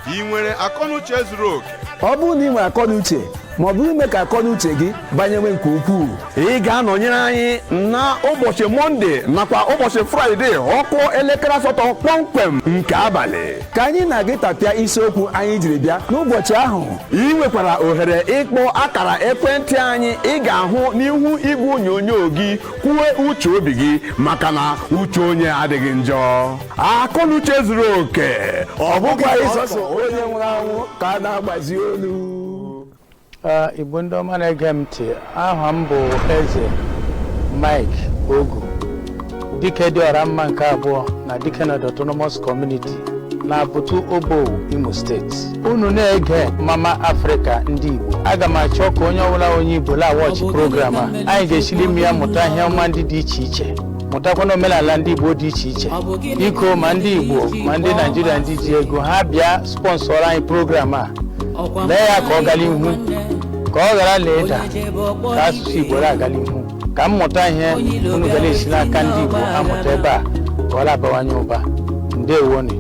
Ị nwere akọ na uche zuru oke?
Ọ bụrụ na ị nwere akọ na uche, ma ọ bụ ime ka akọ na uche gị banyewe nke ukwuu, ị ga-anọnyere anyị na ụbọchị Mọnde nakwa ụbọchị Fraịde, ọkụ elekere 8 kpọmkwem nke abalị, ka anyị na-agị tapịa isiokwu anyị jiri bịa n'ụbọchị ahụ. Ị nwekwara ohere ịkpọ akara ekwentị anyị ị ga-ahụ n'ihu igwe onyonyo gị, kwuo uche obi gị, maka na uche onye adịghị njọ. Akọ na uche zuru oke, ọ bụkwa
ịsọsọ onye nwụrụ anwụ ka a na-agbazi olu.
Igbo ndị ọma na-ege m ntị, aha m bụ Eze Mike Ogu, dike dị ọra mma nke abụọ na dike na Autonomous Community na Abutu Obowo, Imo Steeti. Unu na-ege Mama Afrịka ndị Igbo. Aga m achọ ka onye ọbụla, onye Igbo, la-watch program a. Anyị ga-esili ime ya mụta ihe ọma ndị dị iche iche, mụtakwa na omenala ndị Igbo dị iche iche. Biko, ma ndị Igbo ma ndị Naijiria ndị ji ego ha bịa sponsor anyị program a, lee ya ka ọ gala ihu, ka ọ ghara lee ịda, ka asụsụ Igbo na-agala ihu, ka mmụta ihe unu ga na-esi n'aka ndị Igbo amụta ebe a ka ọ na-abawanye ụba. Ndewonu,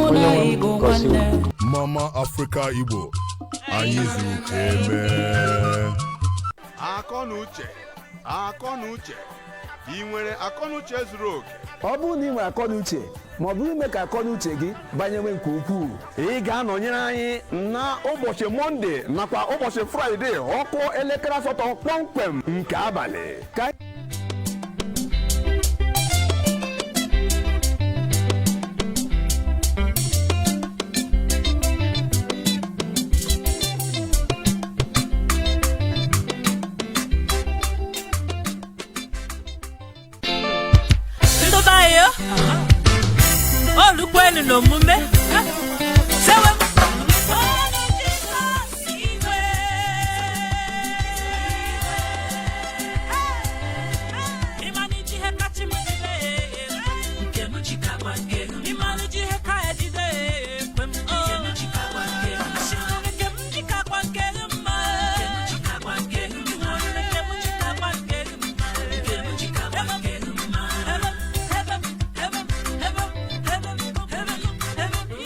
onye nwe m gọzie unu.
Mama Africa Igbo, anyị zuru ka emee. Akọ na uche, akọ na uche. Ị nwere akọ na uche zuru oke?
Ọ bụrụ na ị nwere akọ na uche, ma ọ bụ ime ka akọ na uche gị banyewe nke ukwuu, ị ga-anọnyere anyị na ụbọchị Mọnde nakwa ụbọchị Fraịde, ọkụ elekere 8 kpọmkwem nke abalị, ka
Ndị be anyị, olukwenu n'omume sewe. Ọnụ Jizọs iwe. Ịmalite ihe kacha m jide, nke m jikakwa nke m. Ịmalite ihe ka ejide ekwe m. Nke m jikakwa nke m. Asị m nke m jikakwa nke m mma. Nke m jikakwa nke m. Nke m jikakwa nke m mma. Nke m jikakwa nke m mma. Ebe m, ebe m, ebe m, ebe m, ebe m, ebe m, ebe m.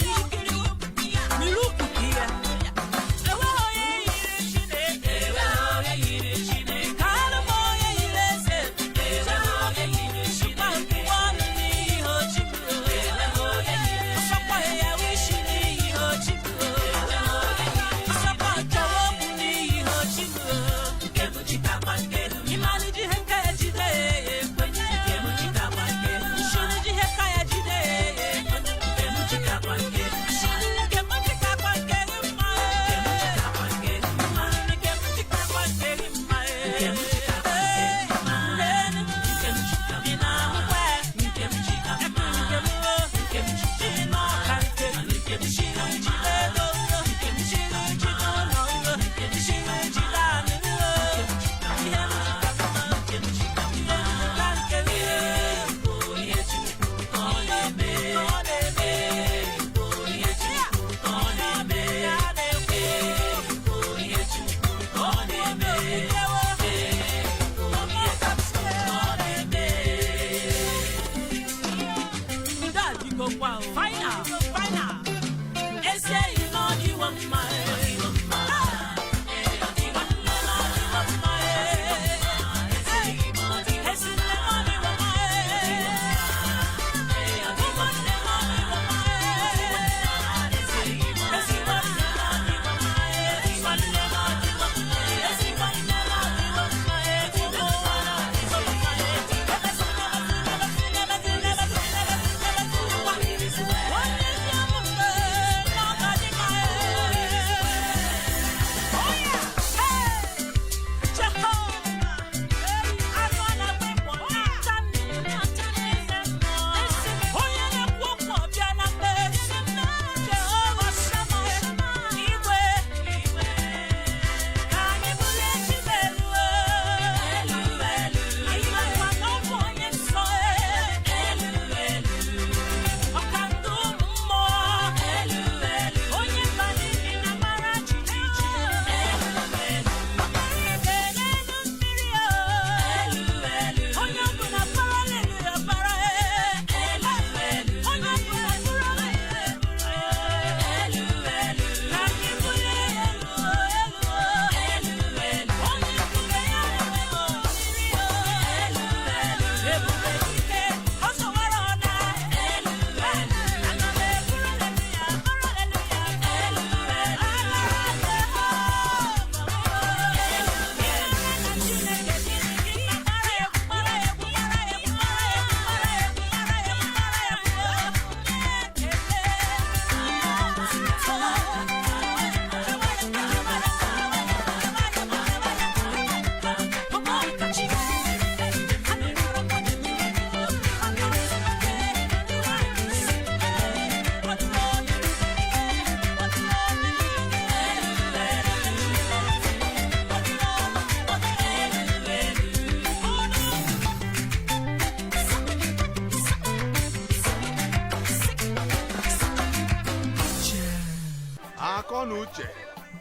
Akọnuche,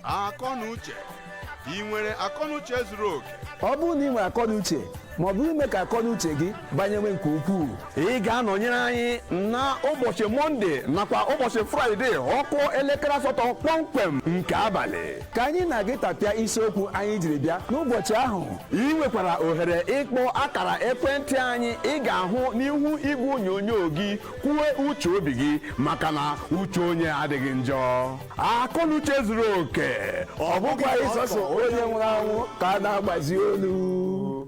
akọnuche, ị nwere akọnuche zuru oke?
Ọ bụrụ na ị nwere akọnuche, ma ọ bụ ime ka akọnuche gị banyewe nke ukwuu, ị ga-anọnyere anyị na ụbọchị Mọnde nakwa ụbọchị Fraịde, ọkụ elekere 8 kpọmkwem nke abalị, ka anyị na-gị tapịa isiokwu anyị jiri bịa n'ụbọchị ahụ. Ị nwekwara ohere ịkpọ akara ekwentị anyị ị ga-ahụ n'ihu igwe onyonyo gị, kwuo uche obi gị, maka na uche onye adịghị njọ. Akọnuche zuru oke, ọ bụkwa ịsọsọ onye nwụrụ anwụ ka a na-agbazi olu.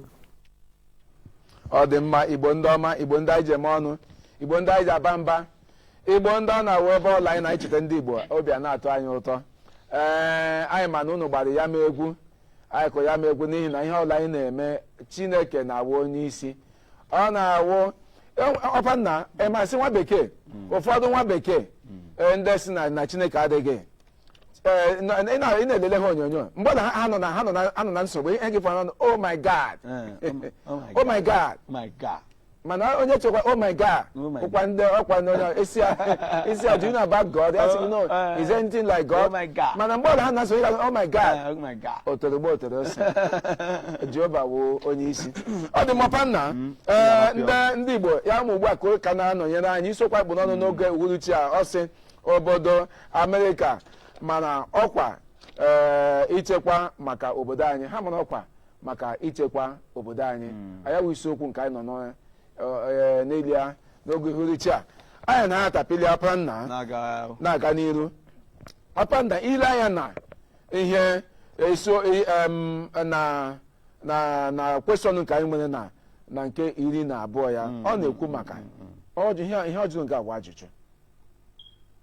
Ọ dị mma. Igbo ndị ọma, Igbo ndị anyị ji eme ọnụ, Igbo ndị anyị ji aba mba, Igbo ndị ọ na-awụ ebe ọla anyị na-echeta ndị Igbo, obi a na-atọ anyị ụtọ. Ee, anyị ma na unu gbara ya ma egwu anyị kụ ya ma egwu, n'ihi na ihe ọla anyị na-eme, Chineke na-awụ onye isi. Ọ na-awụ ọpa nna emasị nwa bekee. Ụfọdụ nwa bekee, ndị si na Chineke adịghị, ee, ị na-elele ha onyonyo mgbe na ha nọ na ha nọ na ha nọ na nsogbu, ihe gị fọrọ, "Oh my God, oh my God."
My God.
Mana onye chekwa "Oh my God"
Oh my.
ụkwa ndị ọkwa ndị onye isi ya, isi ya, "Do you know about God?" Ya sị, "No." "Is there anything like God?"
Oh my God.
Mana mgbe ọla ha na-asọ ya, "Oh my God,"
Oh my God.
Otorogbo otoro ose, Jehova wụ onye isi. Ọ dị mma nna. Ee, ndị Igbo ya ma ugbu a ka ụka na-anọnyere anyị, isiokwu anyị bụ n'ọnụ n'oge uhuruchi a, ọ sị obodo Amerịka mana ọkwa, ee, ichekwa maka obodo anyị. Ha mara ọkwa maka ichekwa obodo anyị. Anyị wụ isiokwu nke anyị nọ n'elu ya n'oge uhuruchi a. Anyị na-atapili apa nna
na-aga
na-aga n'iru. Ọpanda, ile anya na ihe eso na question nke anyị nwere na nke 12 ya, ọ na-ekwu maka ihe ọ jụrụ nke agwa ajụjụ,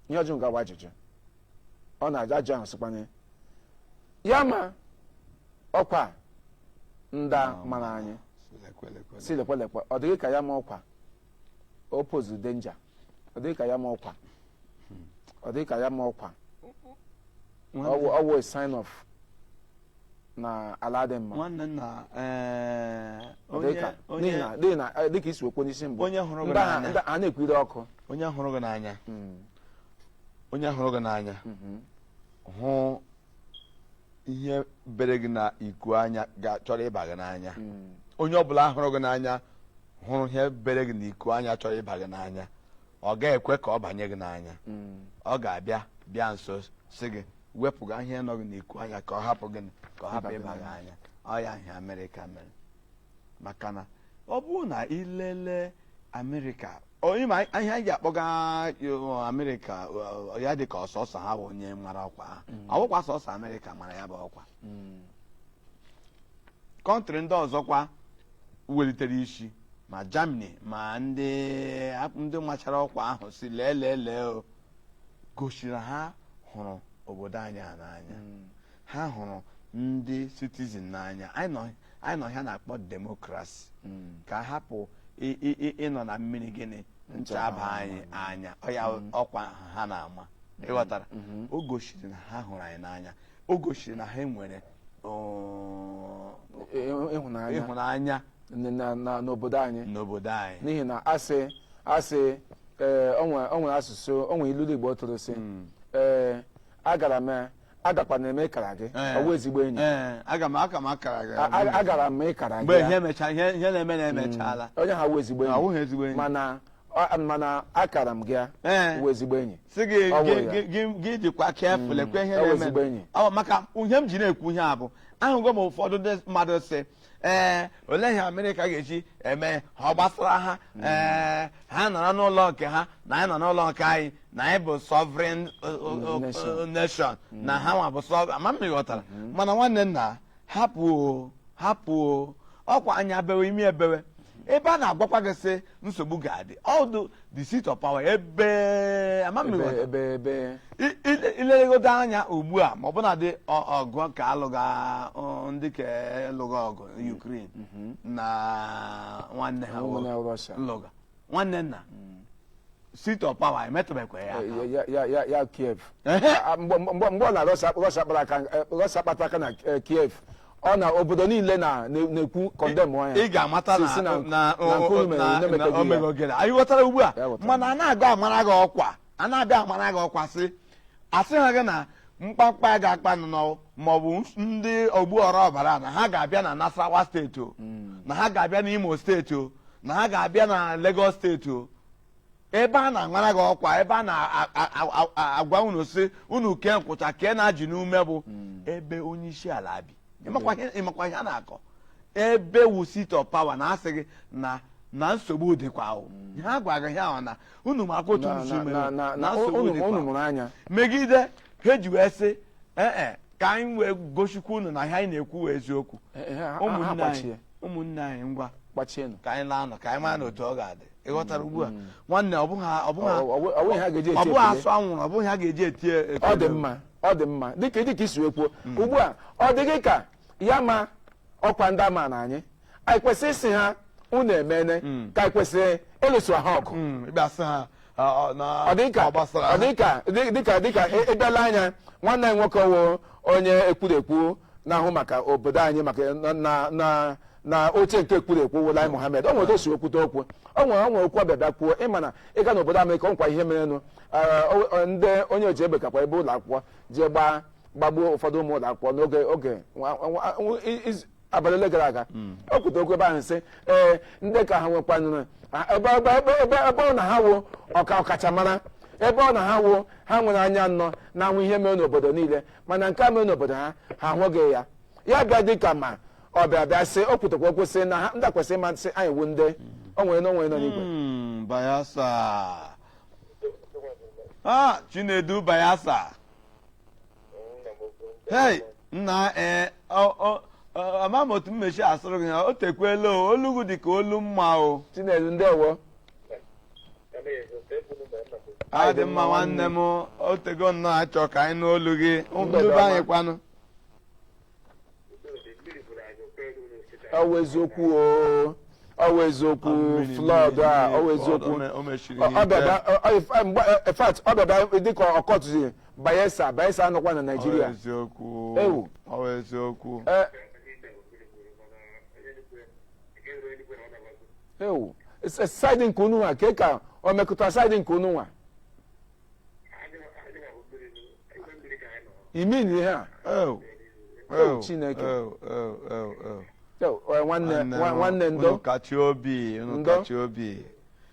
ihe ọ jụrụ nke agwa ajụjụ ọ na-ajụ ajụ ahụ, sịkwanye ya ma ọkwa nda mara anyị
lekwe lekwe.
Si lekwe lekwe, ọ dịghị ka ya ma ọkwa o pose danger, ọ dịghị ka ya ma ọkwa, ọ dịghị ka ya ma ọkwa ọ wụ a sign of na ala dị mma.
Nwanne nna,
Ọ dị
onye
ka
onye
n'ihi na dịka isi okwu n'isi mbụ,
onye hụrụ gị
ndị agha
n'anya.
ndị a na-ekwiri ọkụ.
Onye hụrụ gị n'anya, onye hụrụ gị n'anya hụ ihe bere gị na iku anya ga chọrọ ịba gị n'anya. Onye ọbụla hụrụ gị n'anya hụrụ ihe bere gị n'iku anya chọrọ ịba gị n'anya, ọ gaghị ekwe ka ọ banye gị n'anya. Ọ ga-abịa bịa nso si gị wepụga ihe nọ gị n'iku anya ka ọ hapụ gị, ka ọ hapụ ịba gị anya. Ọ ya ihe Amerịka mere, maka na ọ bụrụ na ilele Amerịka, ịma ihe anyị ji akpọga Amerịka, ya dị ka ọsọsọ ha bụ onye mara ọkwa ha. Ọ bụkwa sọsọ Amerịka mara ya bụ ọkwa. Country ndị ọzọkwa welitere isi, ma Germany, ma ndị machara ọkwa ahụ, si lee lee lee, o gosiri na ha hụrụ obodo anyị a n'anya, ha hụrụ ndị citizen n'anya. Anyị nọ ihe a na-akpọ democracy, ka a hapụ ịnọ na mmiri gịnị ncha aba anyị anya. Ọ ya ọkwa ha na-ama, ịghọtara? O gosiri na ha hụrụ anyị n'anya, o gosiri na ha nwere
ịhụnanya
ịhụnanya
n'obodo anyị,
n'obodo anyị.
N'ihi na asị ee, o nwere asụsụ, o nwere ilu Igbo tụrụ sị, ee, agara m agakwana eme ịkara gị. Ọ bụ ezigbo enyi.
Ee, aga m aka m akara gị.
Agara m ịkara
mgbe
gị
ihe
ya.
mecha ihe na-eme na-emechala.
Onye ha wụ ezigbo
Ọ
enyi.
wụghị ezigbo enyi.
Mana akara m gị ya
Ee.
wụ ezigbo enyi.
Si gị
Ọ wụ
gị
ya.
gị dịkwa careful, lekwe ihe
Ọ wụ
na-eme.
ezigbo enyi.
Ọ maka ihe m ji na-ekwu ihe a bụ ahụgo m ụfọdụ ndị mmadụ si, ee, olee ihe Amerịka ga-eji eme ha? Ọ gbasara ha? Ee, ha nọrọ n'ụlọ nke ha na anyị nọ n'ụlọ nke anyị, na anyị bụ sovereign
nation.
Nation, na ha nwa bụ sovereign. Ama m ghọtara. Mana nwanne nna, hapụ o, hapụ o. Ọkwa anya bewe, imi ebewe, ebe a na-agwakwa gị sị nsogbu ga-adị ọdụ the seat of power ebe ama m
ebe
ghọtara.
Ebe
Ilelegodo anya ugbu a, ma ọ bụna dị ọgụ ka alụga ndị ka lụga ọgụ Ukraine na nwanne ha
ụmụ na
nwoke
Russia
lụga, nwanne nna, seat of power emetụbekwa ya aka.
Ya Kiev.
Ehe.
Ah, mgbe ọ na Russia kpara aka, Russia kpata aka na Kiev, ọ na obodo niile na-ekwu condemn ya.
Ị ga-amata
Si
na
na
na
na nke unu mere,
na
unu emeteghị
na o
ya.
mego gịnị? Anyị ghọtara ugbu a.
Ya ghọtara.
Mana a na-aga amara gị ọkwa, a na-abịa amara gị ọkwa, sị asị ha gị na Mkpamkpa ga-akpa nọ maọbụ ndị ogbu ọra ọbara na ha ga-abịa na Nasarawa steeti o, na ha ga-abịa n'Imo steeti o, na ha ga-abịa na Lagos steeti o, ebe a na-aṅara gị ọkwa, ebe a na-agwa unu sị unu kee nkwụcha kee na-ajị n'ume bụ ebe onye isi ala bi. Ịmakwa ihe a na-akọ ebe wu seat of power na-asị gị na nsogbu dịkwa o. Ha gwara gị ahụ na unu makwa otu unu si mere na nsogbu
unu
dịkwa
mụrụ anya.
Megide ha eji wee sị ee, ka anyị wee gosikwa unu na ihe anyị na-ekwu wee eziokwu.
Ha
Ụmụnne anyị,
gbachie.
ụmụnne anyị, ngwa,
Gbachienụ.
ka anyị na-anọ ka anyị mara na otu ọ ga-adị. Ị ghọtara ugbu a, nwanne? Ọ bụghị ọ bụghị
Ọ bụghị ha ga-eji
ọ
eti
bụghị
ekele.
asụ anwụrụ, ọ bụghị ha ga-eji eti eti.
Ọ dị mma, ọ dị mma. Dịka isi wee kwuo ugbu a, ọ dịghị ka ya ma ọkwa ndị ama na anyị kwesịrị ịsị ha unu emene, ka anyị kwesịrị ịlụso ha ọgụ.
Ịbịa sị ha na
Ọ dị ka
ọ gbasara
ọ
ha.
dị ka dịka ịbịala anya, nwanne anyị nwoke wụ onye ekwurekwu na-ahụ maka obodo anyị, maka na oche nke ekwurekwu wụ Lai Mohammed. O nwere osi okwute okwu, o nwere okwu ọbịa bịa kwuo. Ịma na ịga n'obodo Amerịka, ọ nkwa ihe merenụ, ndị onye oji egbe kakwa ebe ụlọ akwụkwọ jee gbaa gbagbuo ụfọdụ ụmụ ụlọ akwụkwọ n'oge oge abalị ole gara aga. O kwute okwu ebe ahụ sị ee, ndị ka ha nwekwanụrụ ebe ọ na ha wụ ọkachamara, ebe ọ na ha wụ ha nwere anya nnọọ na-ahụ ihe mere n'obodo niile, mana nke a mere n'obodo ha, ha ahụghị ya. Ya bịa dị ka ma ọ bịa bịa sị o kwutekwa okwu sị na ha ndị a kwesịrị ịma sị anyị wụ ndị o nwere na o nwere nọ n'igwe.
Bayelsa, ah, Chinedu, Bayelsa. Hey, nna, ee, ama m otu mmechi asụrụ gị ha o tekwela o, olu gị dị ka olu mma o.
Chinedu, ndewo.
Ọ dị mma, nwanne m. O tego nnọọ achọ ka anyị nụ olu gị.
Mgbede
Ndị be
ọma.
anyị kwanụ?
Ọ wụ eziokwu o, ọ wụ eziokwu. Flood a, ọ wụ eziokwu.
O mechiri
Ọ
ike.
bịa in fact, ọ bịa dịka ọkọtụzi Bayelsa. Bayelsa anọkwa na
Ọ wụ
Naịjirịa.
eziokwu.
Ewu.
Ọ wụ eziokwu.
Ewu, side nke unu nwa ka ọ mekụta side nke unu nwa imi na ihe a.
Ew.
Ew, Chineke.
Ew, ew, ew, ew.
Ew, nwanne
m,
nwanne,
unu
ndo.
kachi obi unu.
Ndo.
Kachi obi.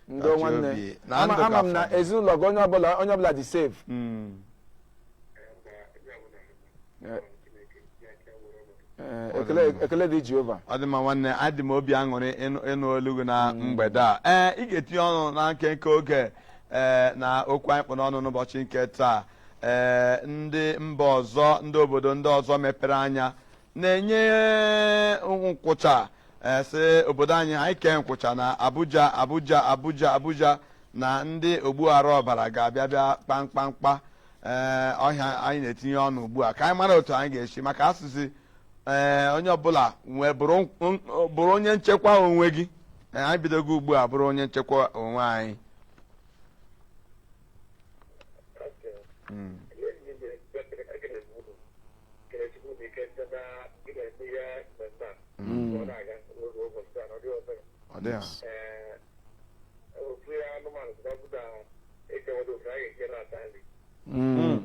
Ndo.
Kachi
Nwanne.
obi. Na
Ama
ndụ
ama m na
ga-afọdụ.
ezinụlọ gị, onye ọbụla dị safe. Ekele dị Jehova.
Ọ dị mma, nwanne. Adị m obi aṅụrị ịnụ olu gị na mgbede a. Ee, ị ga-etinye ọnụ na nkenke oge, ee, na okwu anyị kpụ n'ọnụ n'ụbọchị nke taa. Ee, ndị mba ọzọ, ndị obodo ndị ọzọ mepere anya na-enye nkwụcha, ee, sị obodo anyị anyị kee nkwụcha na Abuja, Abuja, Abuja, Abuja, na ndị ogbughara ọbara ga-abịa bịa kpamkpamkpa. Ee, ọhịa anyị na-etinye ọnụ ugbu a ka anyị mara otu anyị ga-esi maka asụsụ. Ee, onye ọbụla nwee bụrụ onye nchekwa onwe gị. Ee, anyị bidogo ugbu a bụrụ onye nchekwa onwe anyị. Ọ dị ha.
Ofu anụmanụ ọ bụ na echewado ofe a ga-eji na-ata nri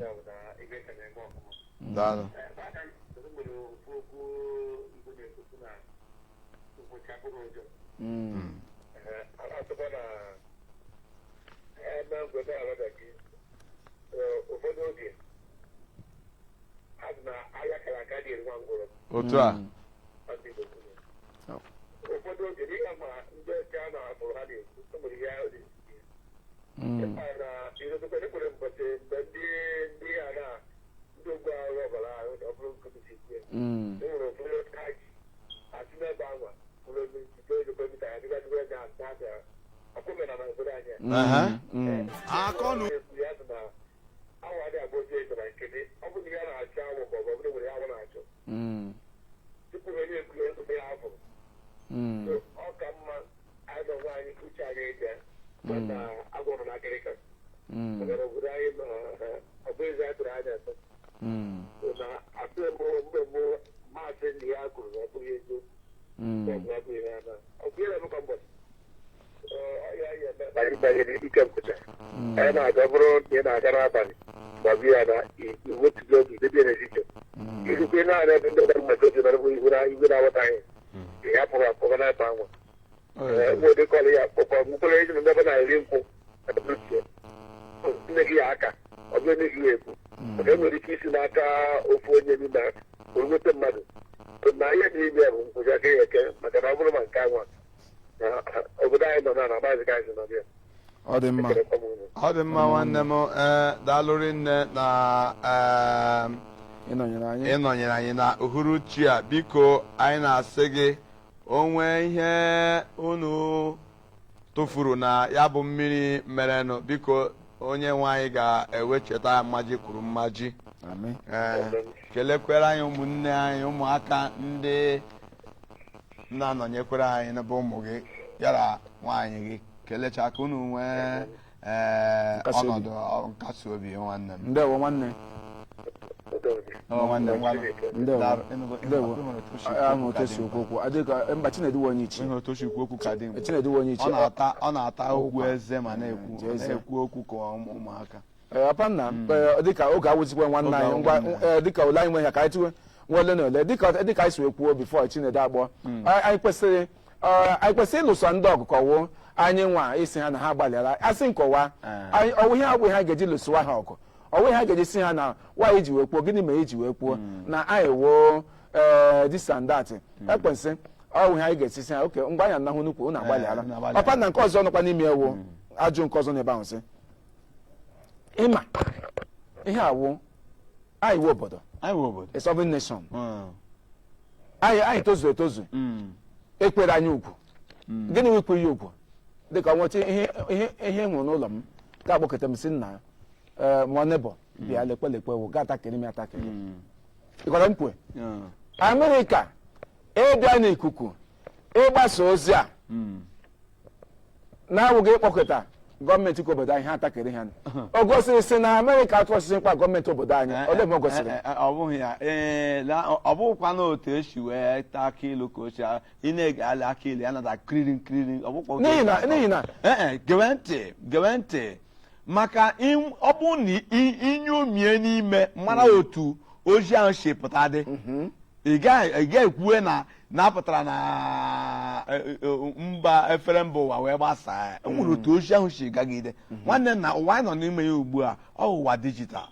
ya bụ na ibe ka na-eme ọfụma.
Daalụ.
Nwere ofu okwu Igbo na-ekwu na ụbọchị abụghị ụjọ. A na-atụkwa na ebe ngwede alọdachi ụfọdụ oge a sị na ahịa kara aka dị eri nwa ngwụrọ.
Otu a.
Ọ dị Igbo kwuru. Ụfọdụ oge dịka ma ndị ọcha na-abụrụ ha na-ekwu o nwere ihe ahụ dị na irotekwa ekwere mbọchị mgbe ndị a na ndị ogbu ahụ ọbara ahụ na ọ bụrụ nkụzi kwe e nwere ụfọdụ ha ji asị n'ebe anwa nwere onye njide ego mita ya dịga dịga ya ata ata ọkwụme na obodo anyị a.
Aha.
Akọnụ.
Ekwu ya sị na awụ adịghị agba otu eze na nkịtị. Ọ bụrụ na ya na-achọ awụ ma ọ bụ ọ bụrụ nwere awụ na-achọ tupu ha na-ekwu ya ezigbo ya afọ. So, ọ ka mma anyị na onwe anyị uche anyị eji maka agwọ nọ n'akịrịka maka na obodo anyị nọ, ọ bụ ezi anyị tụrụ anya atọ. So, na asị mbụ mgbe mbụ maasị ndị ya kwuru na ọ bụghị eziokwu ma ọ bụ ọ bụghị ya na ọ bụ ihe na-emekwa mbọchị. Ọ ya ya eme banyere ike nkwụcha anyị na-aga, bụrụ na ị na-aga n'abalị. Gbabi ya na iwetugo obi debe ya n'etiti. Irukwe naanị ebe ndị ọbụla mmadụ dị na igwe na igwe na-aghọtaghị. Ya pụrụ akpọga na-ata anwa. Ebe ụdị kọlụ ya kpọkọ mkpụrụ ezi na ndị ọbụla na-eri nkwụ nne gị ya aka ọ bụrụ nne gị ya ekwu maka enwere ike isi n'aka ofu onye n'ime ha wee nweta mmadụ na ihe dị ime bụ nkwụzi aka ya eke maka na ọ bụrụ ma nke anwa na obodo anyị nọ na na maazị ka anyị nọ ya.
Ọ dị mma.
Ekelekwa m unu.
Ọ dị mma, nwanne m. Ee, daalụrị nne na
ịnọnyere anyị.
Ịnọnyere anyị na uhuruchi a. Biko, anyị na-asị gị, o nwee ihe unu tụfuru na ya bụ mmiri merenụ, biko, onye nwe anyị ga-ewecheta ya mmaji kwuru mmaji.
Amen.
Ee, kelekwere anyị ụmụnne anyị, ụmụaka ndị na-anọnyekwere anyị n'ebe ụmụ gị yara nwaanyị gị, kelecha ka unu nwee ee
nkasi obi.
Ọnọdụ nkasi obi, nwanne m.
Ndewo, nwanne.
Udo dị.
Ọ, nwanne m, ngwanụ.
Ndewo.
Daalụ. Ịnụgo-
Ndewo.
ịhụrụ otu o si ekwu
Ahụ
okwu
otu
ka
esi
dị
okwu okwu adịka mba. Chinedu wụ onye ichie.
mkpa. Ịhụrụ otu o si ekwu okwu ka dị mkpa.
Chinedu wụ onye ichie.
Ọ na-ata okwu eze ma na-ekwu
ji eze.
Na-ekwu okwu ka ụmụaka.
Ee, apa nna, ee, dịka oge awụzikwa nwanne
Oge
anyị
awụ
ngwa.
nwanne.
Ee, dịka ole anyị nwe ya ka anyị tiwe nwa ole na ole, dịka anyị si wee kwuo before Chinedu agbọ, anyị kwesịrị ịlụso ndị ọgụ kọwụ anyị nwa isi ha na ha gbalịara asị nkọwa. Anyị ọwụ ihe abụghị ha ga-eji lụsowa ha ọgụ, ọwụ ihe ha ga-eji si ha na nwaanyị ji wee kwuo gịnị mere iji wee kwuo na anyị woo ee this and that ekwensị ọwụ ihe anyị ga-esi si ha oke ngwa anyị anahụ nnukwu unu agbalịala.
Unu agbalịala.
Ọpa na nke ọzọ nọkwa n'ime ewu ajụ nke ọzọ n'ebe ahụ sị ịma ihe awụ anyị wụ obodo
anyị wụ obodo
a sovereign nation. Anyị tozuru etozu. Ekwere anyị ugwu gịnị wụ ikwe ya ugwu dịka nweta ihe hụrụ n'ụlọ m ga-agbakọta m si nna ee mụọ nebo bịa lekwe lekwe wụ ga atakịrị m atakịrị ịkwara m kwue. Amerịka ịbịa n'ikuku ịgbasa ozi a na-awụghị ịkpọkọta gọọmenti nke obodo anyị ha atakịrị ha, o gosiri sị na Amerịka atụ osisi mkpa gọọmenti obodo anyị ole ma o gosiri.
Ọ bụghị ya. Ee, ọ bụghịkwa na otu esi wee taa aka ilu ka o si ị na-ege ala aka ilu ya nada kiriri nkiriri, ọ bụkwa otu
n'ihi
esi
na
atọ.
N'ihi na
Ee, gewe ntị, gewe ntị, maka ọ bụrụ na inyomie n'ime mara otu ozi ahụ si pụta dị, ị gaghị ekwue na na-apụtara na mba efere mba ụwa wee gbasaa ya. E nwere otu ozi ahụ si gagide, nwanne, na ụwa anyị nọ n'ime ya ugbu a, ọ bụ ụwa digital.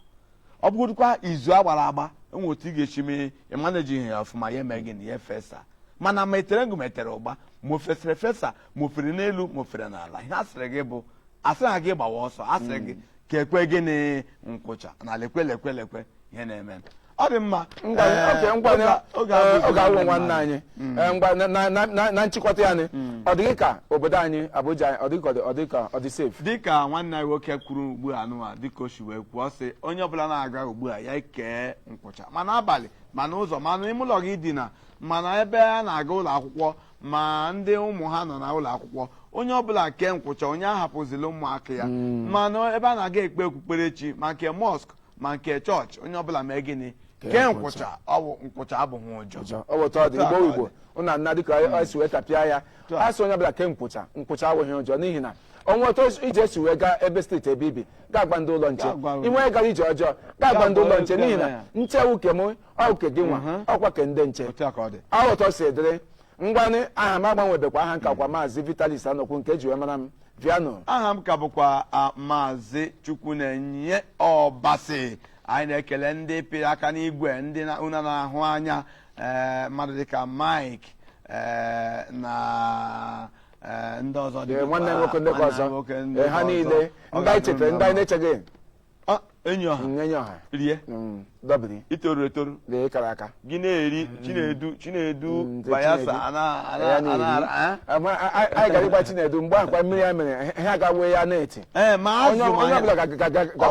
Ọ bụgodikwa izu agbara agba, enwe otu ị ga-esi mee ịmanejighị ya ọfụma, ya eme gịnị, ya efesa. Mana ma etere ngụ, ma etere ụgba, ma o fesara efesa, ma o fere n'elu, ma o fere n'ala, ihe asịrị gị bụ asịrị ha gị gbawa ọsọ, asịrị gị ka ekwe gịnị nkwụcha na lekwe lekwe lekwe ihe na-eme. Ọ dị mma.
Ngwa.
Ee,
Oke ngwa.
Oge abụghị
oge awụ
nwanne
nwanne anyị. Ee, ngwa, na nchịkọta ya ni, ọ dịghị ka obodo anyị Abuja ọ dịghị ka ọ dị ka ọ dị safe?
Dịka nwanne anyị nwoke kwuru ugbu a nụwa, dịka o si wee kwuo, ọ sị onye ọbụla na-aga ugbu a ya kee nkwụcha, ma n'abalị, ma n'ụzọ, ma n'ime ụlọ gị dina, ma na ebe a na-aga ụlọ akwụkwọ, ma ndị ụmụ ha nọ na ụlọ akwụkwọ, onye ọbụla kee nkwụcha, onye ahapụzila ụmụaka ya, ma na ebe a na-aga ekpe okpukperechi, ma nke mosque, ma nke chọọchị, onye ọbụla mee gịnị? Kee nkwụcha. Ọ bụ nkwụcha abụghị ụjọ.
Ụjọ. Ọ bụ otu ọ dị.
Otu a
Igbo
ka ọ
Igbo
dị.
ụna nna dịka ọ si wee tapịa ya a sị onye ọbụla kee nkwụcha, nkwụcha awụghị ụjọ, n'ihi na ọnwa otu ije esi wee gaa ebe steeti ebe ibi ga-agba ndị ụlọ nche.
Ga-agwa.
Inwe gara ije ọjọọ ga-agba ndị ụlọ nche, n'ihi na
ya.
nche wuke m ọ ke gị nwa ọkwa ke ndị nche.
Otu a ka ọ dị.
Ọ ụtọ si dịrị. Ngwanị, aha m agbanwebekwa, aha nkakwa Maazị Vitalis Anọkwu nke eji wee mara m Viano.
Aha m ka bụkwa Maazị Chukwunenye Ọbasi. Anyị na-ekele ndị pịrị aka n'igwe, ndị unu na-ahụ anya, ee, mmadụ dịka Mike, ee, na ee, ndị ọzọ
Ee, nwanne m nwoke ndị
nwanne
ọzọ.
nwoke ndị
Ee, ha
ọzọ.
niile
Ọ
ndị anyị
ga-adịrị
chetara, ndị anyị na-echeghị.
Ah, enyi ọha.
Enyi ọha.
Rie.
Dọbiri.
Itoru etoru.
Lee kara aka.
Gị na-eri Chinedu, Chinedu.
Ndị
Bayelsa.
Chinedu.
Ana
Ya
ana
na-eri.
ana.
Anyị gara ịgba Chinedu mgbe ahụ kwa mmiri ya mere ha ga-wee ya na-eti.
Ee, ma azụ
Onye
ma
onye
ya.
ọbụla ga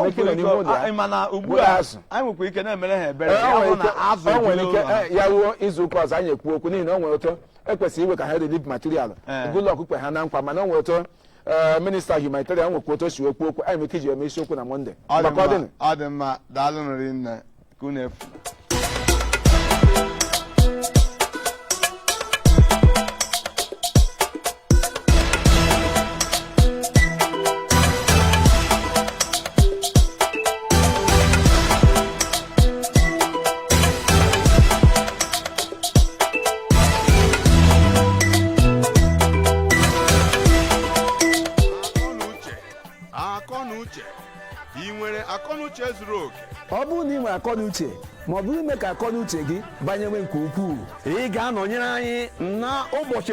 ike nọ n'ime ụlọ ya.
Mana ugbu
Were
a
azụ.
anyị nwekwa ike na-emere ha ebere
Ee,
ya
o nwere
bụ na
ike
azụ
o nwere
ejula
ike
ụlọ ha.
ya ruo izu ụka ọzọ anyị ekwu okwu, n'ihi na o nwere otu ekwesịrị iwe ka ha relief material Goodluck kwe ha na nkwa, mana o nwere otu minista humanitarian nwekwa otu o si wee kwuo okwu anyị nwere ike iji eme isiokwu na Mọnde.
Ọ dị
Maka ọ
mma,
dịnụ.
ọ dị mma. Daalụ rinne ka unu efu.
Akọnuche zuru oke.
Ọ bụrụ na ị nwere akọnuche, ma ọ bụrụ ime ka akọnuche gị banyewe nke ukwuu,
Ị ga-anọnyere anyị na ụbọchị.